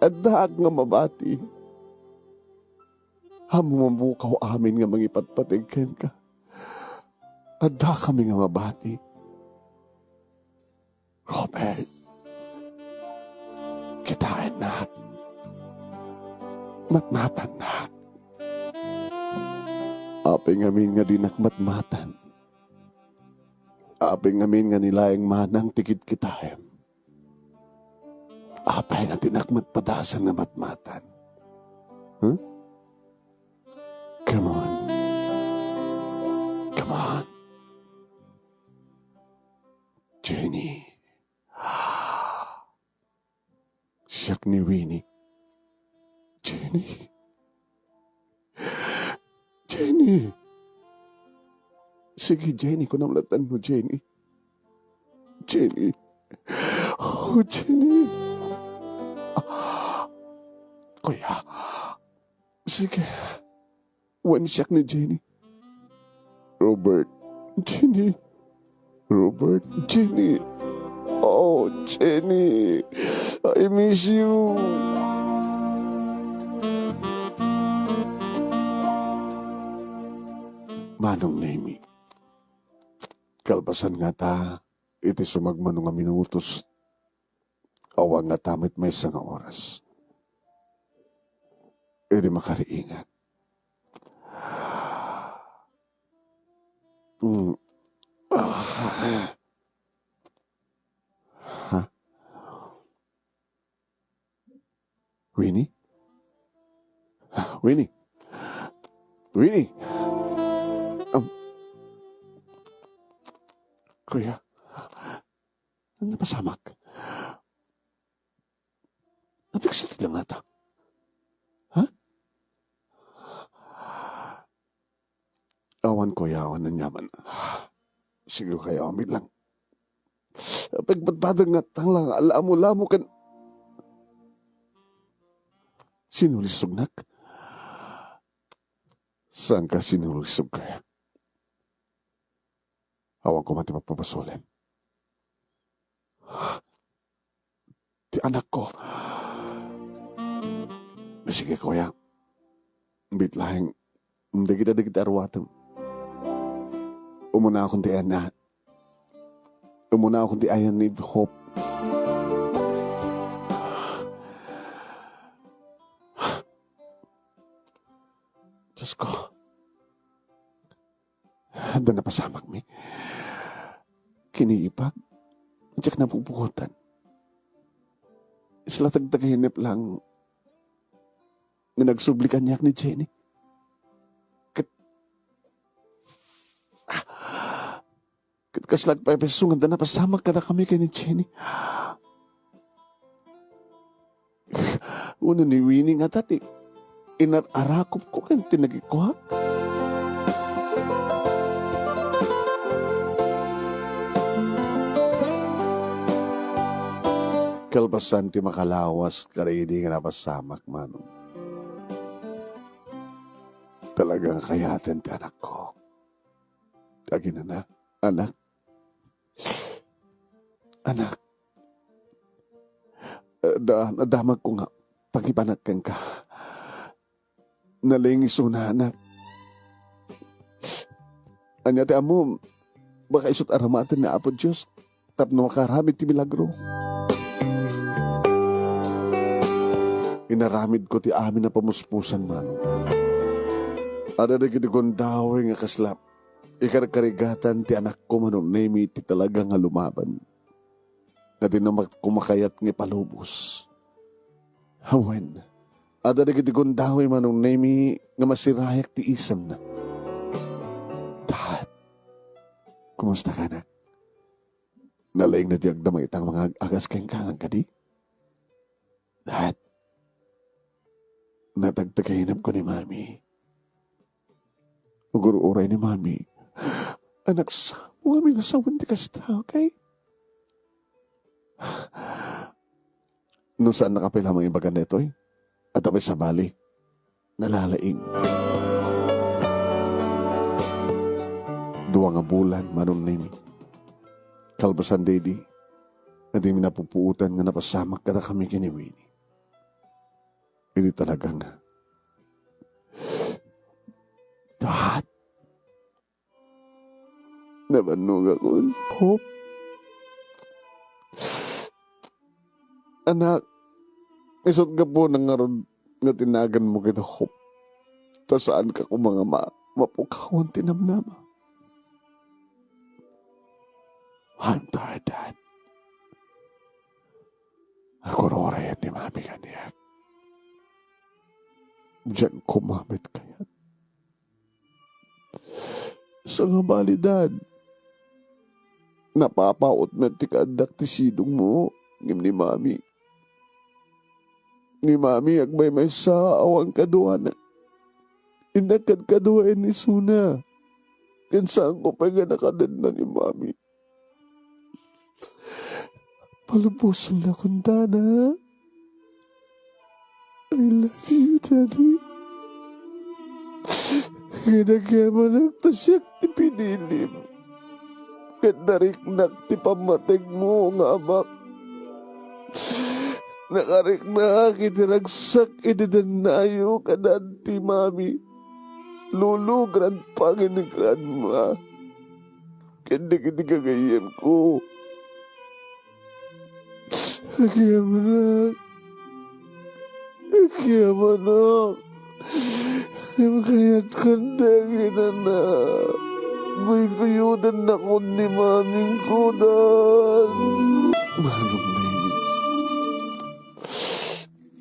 Addaak nga mabati. Ammom a mapukaw amin nga mangipatpateg kenka. Addakami nga mabati. Robert, kitaennak. Matmatannak. Apay ngamin nga dinak matmatan? Apay ngamin nga ni laeng manang ti kitkitaem? Apay nga dinak met padasen nga matmatan? Huh? Come on. Come on. Jenny. Siak ni Winnie. Jenny. Jenny. Sige, Jenny, kunam latta no Jenny. Jenny. Oh, Jenny. Ah. Kuya. Sige. Wen siak ni Jenny. Robert. Jenny. Robert. Jenny. Oh, Jenny. I miss you. Manong Nemi. Kalpasan ngata iti sumagmamano nga minutos, awan ngata met maysa nga oras. Idi makariingat. Mm. Ah. Ha? Winnie? Winnie? Winnie? Um, Kuya, ano napasamak? Napigsit lang ata. Ha? Awan, kuya, awan aniaman. Sige, kuya, amin lang. Pagpadpadang nga tanglang alamo-lamo ken sinulisognak. Saanka a sinaludsod kaya? Awan koma ti papabasolem. Ti anakko. Sige, kuya. Bitlaeng, dagita dagiti aruatem. Umunaakon ti ayanna. Umunaakon ti ayan ni Hope. Diosko. Adda napasamakmi. Kiniipag, diak napupuotan. Isla tagtagainep lang nga nagsubli kaniak ni Jenny. Ket, ah, ket kasla agpaypayso nga adda napasamak kadakami ken ni Jenny. Wenno ni Winnie ngata ti inar-arakupko ken ti nagikuak? Kalpasan ti makalawas kadaydi nga napasamak, Manong. Talaga nga kayaten ti anakko. Aginana, anak. Anak. Eh, da-, nadamagko nga pangibanak kenka. Naleng isuna, anak. Ania ti ammom, baka isu't aramaten ni Apo Dios tapno makaaramid ti milagro. Inaramidko ti amin a pamuspusan, Manong. Adda dagiti gundaway nga kasla ikarkarigatan ti anakko, Manong Nemi, ti talaga nga lumaban. Nga di na mak-, kumakayat nga ipalubos. Awen, adda dagiti gundaway, Manong Nemi, nga masirayak ti isemna. Dad, kumusta ka, anak? Nalaing na ti agdama itang mga ag-agas kenka, kadi? Dad, natagtagainepko ni Mami. Agur-uray ni Mami. Anak, sa-, Mami, nga sawen ti kasta, okay? No saan nakapila mangibagan daytoy? Adda pay sabali. Nalalaing. Dua nga bulan, Manong Nemi. Kalpasan daydi, adda mi napupuotan nga napasamak kadakami ken ni Winnie. Idi talaga nga. Dad! Nabannogakon. Hope. Anak, isu't gapuna ngarud nga tinaganmo ken Hope, ta saanka koma nga ma-, mapukawan ti namnama. I'm tired, Dad. Agur-urayen ni Mami kaniak. Diak koma met kayat. Sangabali, Dad, napapaut met ti kaaddak ti sidongmo ngem ni Mami. Ni Mami agmaymaysa, awan kaduana. Innak kadkadua ni isuna. Ken saanko pay nga nakadenna ni Mami. Palubosanna, kuntana. I love you, Daddy. Ket agyamanak ta siak ti pinilim. Ket nariknak ti pammategmo nga amak. Nakariknak iti ragsak iti dennayo kadagiti Mami, Lolo, Grandpa, ken ni Grandma. Ken dagiti gagayyemko. Agyamanak. Agyamanak. Ngem kayatko dagiti anak. Guyguyodennakon ni Mamingko, Dad. Manong Nemi.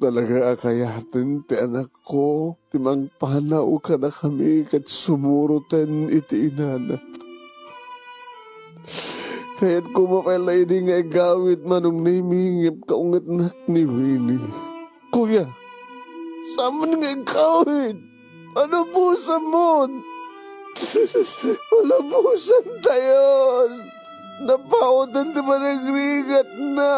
Talaga a kayaten ti anakko ti mangpanaw kadakami ket sumuroten iti inana. Kayatko met pay laeng idi nga igawid, Manong Nemi, ngem kaungetnak ni Winnie. Kuya, saan nga igawid? Palubosamon! Palubosantayon! Napauten ti panagrigatna!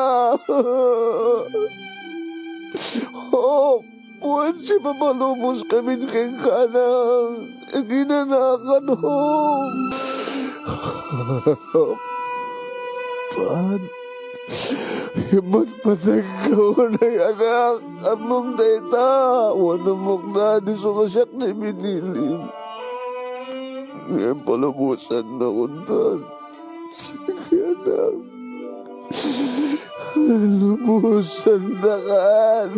Oh, wen, sipapalubos kamin kenka, anak. aginanakan, Hope. Pad, ipatpategko unay, anak. Ammom dayta, wen ammok nga isu nga siak ti binilim. Ngem palubosannak untan. Sige, anak. Palubosannakan.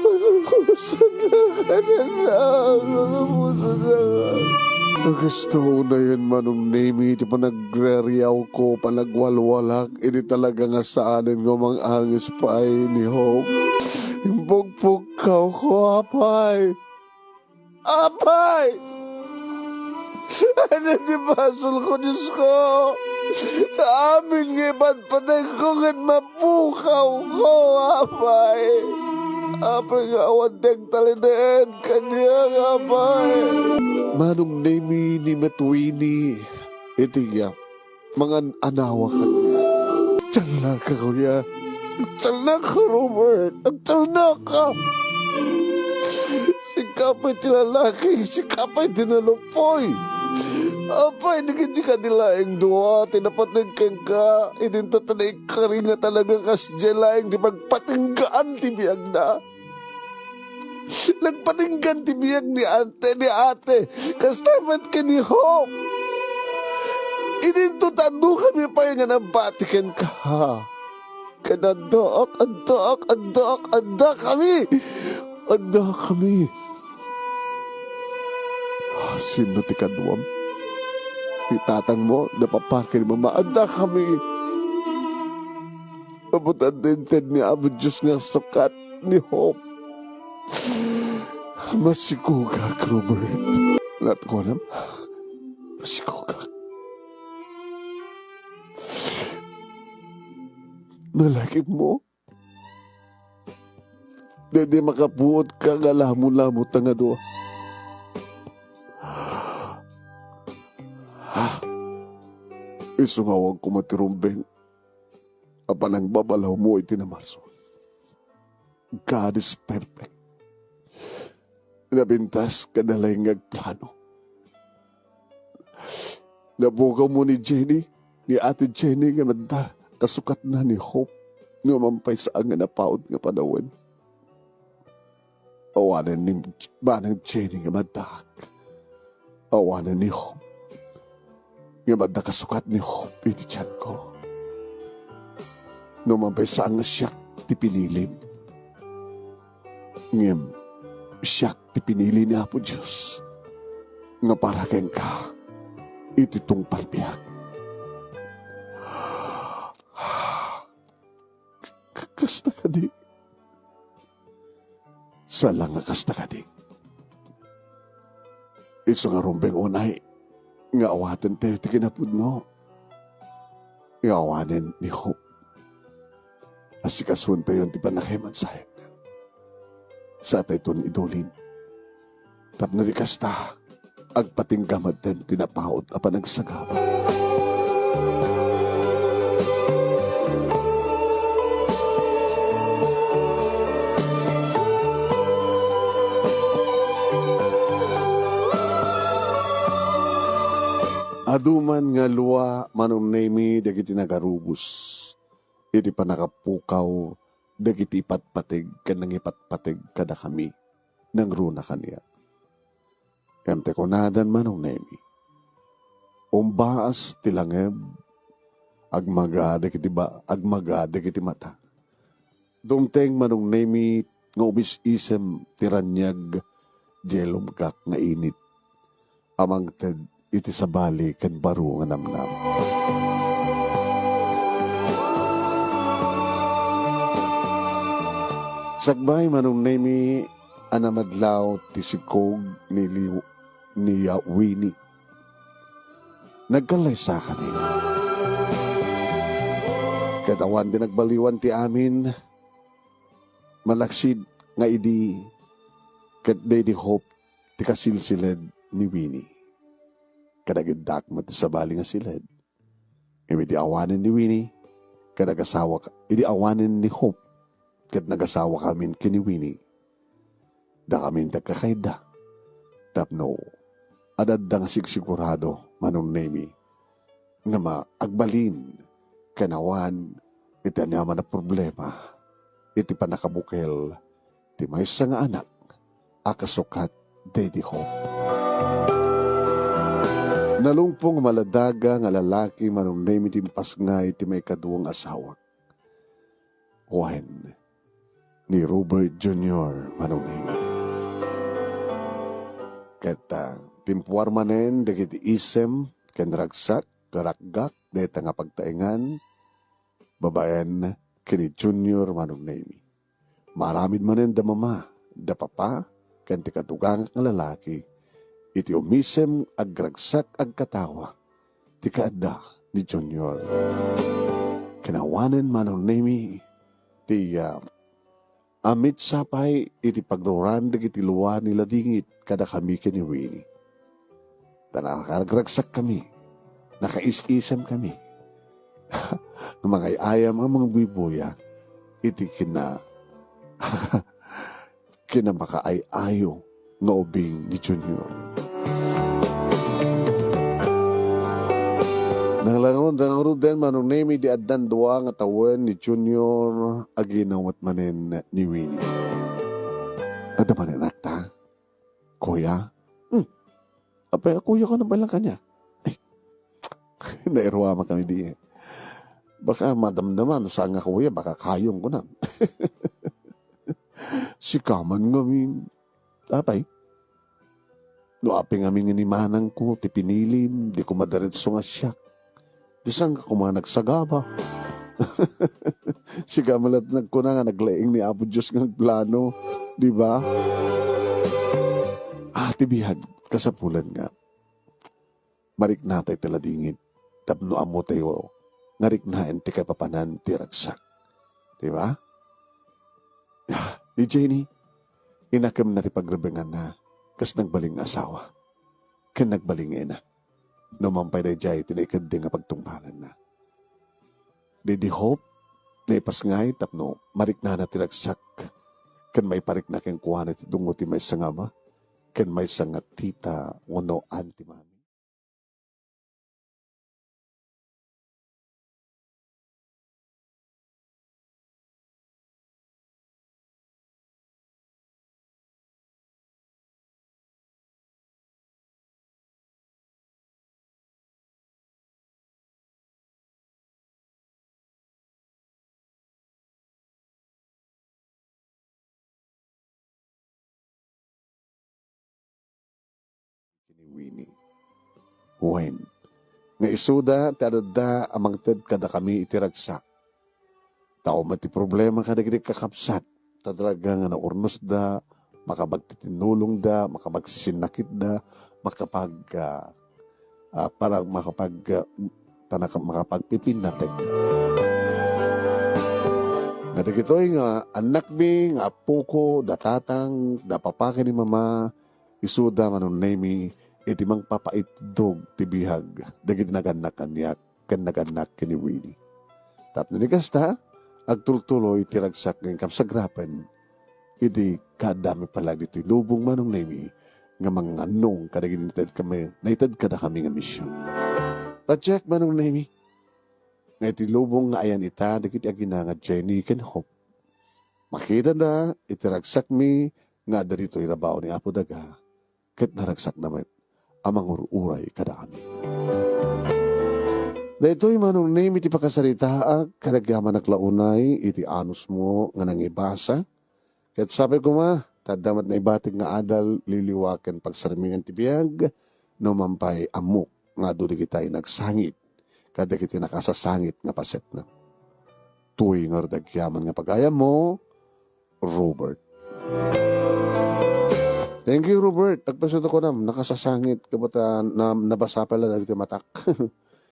Palubosannakan, anak. Palubosannakan. Kasto unayen, Manong Nemi, ti panagreriawko, panagwalwalak, idi talaga nga saanen nga umang-anges pay ni Hope. Impukpukkawko, apay. Apay! Ania ti basolko, Diosko? Ta amin nga ipatpategko ket mapukawko, apay. Apay nga awan ti agtalinaed kaniak, apay. Manong Nemi, ni Met Winnie, iti mangan-anawa kaniak. Agtalnaka, kuya. Agtalnaka, Robert. Agtalnaka. Sika pay ti lalaki. Sika pay ti nalupoy. Apay, dagiti kadi laeng dua ti napateg kenka. Idinto ta naikkari nga talaga kasdiay laeng ti pagpatinggaan ti biagna. Nagpatinggaan ti biag ni ate, ni ate. Kasta met ken ni Hope. Idinto ta adda kami pay nga nabati kenka. Ken addaak, addaak, addaak, adda kami. Adda kami. Ah, sino ti kaduam? Ni tatangmo, ni papa, ken ni mama. Adda kami. Apo, adda inted ni Apo Dios nga sukat ni Hope. Masigugak, Robert. Latkuanam? Masigugak. Nalakip mo? Daydi makapuot ka nga lamulamotta nga dua. Ha? Isu nga awan koma ti rumbeng a panangbabalawmo iti namarso. God is perfect. Napintas kada laeng nga agplano. Napukawmo ni Jenny, ni Ate Jenny nga madda kasukatna ni Hope no mampay saan nga napaut nga panawen. Awanen ni Manang Jenny nga maddaak. Awanen ni Hope nga madda kasukat ni Hope iti tianko. No mampay saan nga siak ti pinilim, ngem siak ti pinili ni Apo Dios nga para kenka iti tungpal biag. K-, kasta kadi? Saan la nga kasta kadi? Isu nga rumbeng unay nga awaten tayo ti kinapudno nga awanen ni Hope. Asikasuentayon ti pannakahimansayang. Satayton idulin. Tapno di kasta, agpatingga met ti napaut a panagsagaba. Adu man nga lua, Manong Nemi, dagiti nagarubos iti pannakapukaw dagiti ipatpateg ken nangipatpateg kadakami, nangruna kaniak. Ngem ti kunadan, Manong Nemi, umbaas ti langeb, agmaga dagiti ba-, agmaga dagiti mata. Dumteng, Manong Nemi, nga umis-isem ti raniag diay lumgak nga init a mangted iti sabali ken baro nga namnama. Sakbay, Manong Nemi, a namadlaw ti sikog ni Liw-, ni Ya-, Winnie. Nagkallaysakami. Ket awan ti nagbaliwan ti amin, malaksid nga idi ket daydi Hope ti kasilsiled ni Winnie. Kadagiddak met ti sabali nga siled. Ngem idi awanen ni Winnie, ket agasawak-, idi awanen ni Hope, ket nagasawakamin ken ni Winnie, Dakami ti agkakaida. Tapno ad-adda nga sigsigurado, Manong Nemi, nga ma-, agbalin ken awan iti aniaman a problema iti pannakabukel ti maysa nga anak a kasukat daydi Hope. Nalungpong maladaga nga lalaki, Manong Nemi, ti impasngay ti maikadua nga asawak. Wen, ni Robert Junior, Manong Nemi. Ket, ah, timpuar manen dagiti isem ken ragsak, rakgak, dayta nga pagtaengan, babaen ken ni Junior, Manong Nemi. Maaramid manen da mama, da papa, ken ti kadugangak nga lalaki, iti umisem agragsak agkatawa, ti kaadda ni Junior. Ken awanen, Manong Nemi, ti, ah, amitsa pay iti pagruran dagiti lua ni ladingit kadakami ken ni Winnie. Ta nakaragragsakkami, nakais-isemkami. Mangay-ayam a mangbuybuya iti kina-, kinamakaay-ayo nga ubing ni Junior. Nanglangon, nanglangon den, Manong Nemi, di addan dua nga tawen ni Junior, aginaw met manen ni Winnie. Adda manen, anak ta? Kuya? Hmm. Apay, kuya ko na pala kanya. Ay, nairuamakami di. Baka madamdama no saan nga kuya, baka kayong ko na. Sika man ngamin. Apay, no apay ngamin nga ni manangko ti pinilim, di ko madiretso nga siak. Di saan ka koma nagsagaba. Sika met laeng nagkuna nga naglaing ni Apo Dios nga agplano, di ba? Ah, ti biag, kasapulan nga mariknatayo ti ladingit tapno ammotayo nga riknaen ti kaipapanan ti ragsak. Di ba? Ah, ni Jenny, inakemna ti pagrebenganna kas nagbalin nga asawa ken nagbalin nga ina. No man pay daydiay ti naikaddi nga pagtungpalanna. Daydi Hope, naipasngay tapno mariknana ti ragsak ken maiparikna kenkuana ti dungo ti maysa nga ama ken maysa nga tita wenno auntie mami. Ken ni Winnie. Wen, nga isuda ti adda a mangted kadakami iti ragsak. Tao met ti problema kadagiti kakabsat, ta talaga nga naurnosda, makapagtitinnulongda, makapagsisinnakitda, makapag, ah, ah, para makapag, ah, panaka-, makapagpipinnateg. Nga dagitoy nga annakmi, nga appoko, da tatang, da papa ken ni mama, isuda, Manong Nemi, iti mangpapaitdog ti biag dagiti nagannak kaniak ken nagannak ken ni Winnie. Tapno ni kasta, agtultuloy ti ragsak nga inkam sagrapen iti kaaddami pala ditoy lubong, Manong Nemi, nga mangannong kadagiti naited kami, naited kadakami nga mision. Patiek, Manong Nemi, nga iti lubong nga ayan ita dagiti agina nga Jenny ken Hope. Makitada iti ragsakmi nga adda ditoy rabaw ni Apo Daga, ket naragsakna met a mangur-uray kada amin. Daytoy, Manong Nemi, ti pakasaritaak, kadagyamanak la unay iti anusmo nga nangibasa. Ket sapay koma, ta adda met naibatik nga adal, liliwa ken pagsarmingan ti biag, no man pay ammok nga adu dagitay nagsangit kadagiti nakasasangit nga pasetna. Tuy ngarud agyaman nga pagayammo, Robert. Thank you, Robert. Nagpasito ko nam, nakasasangit, kabata, na, nabasa pala dagiti matak.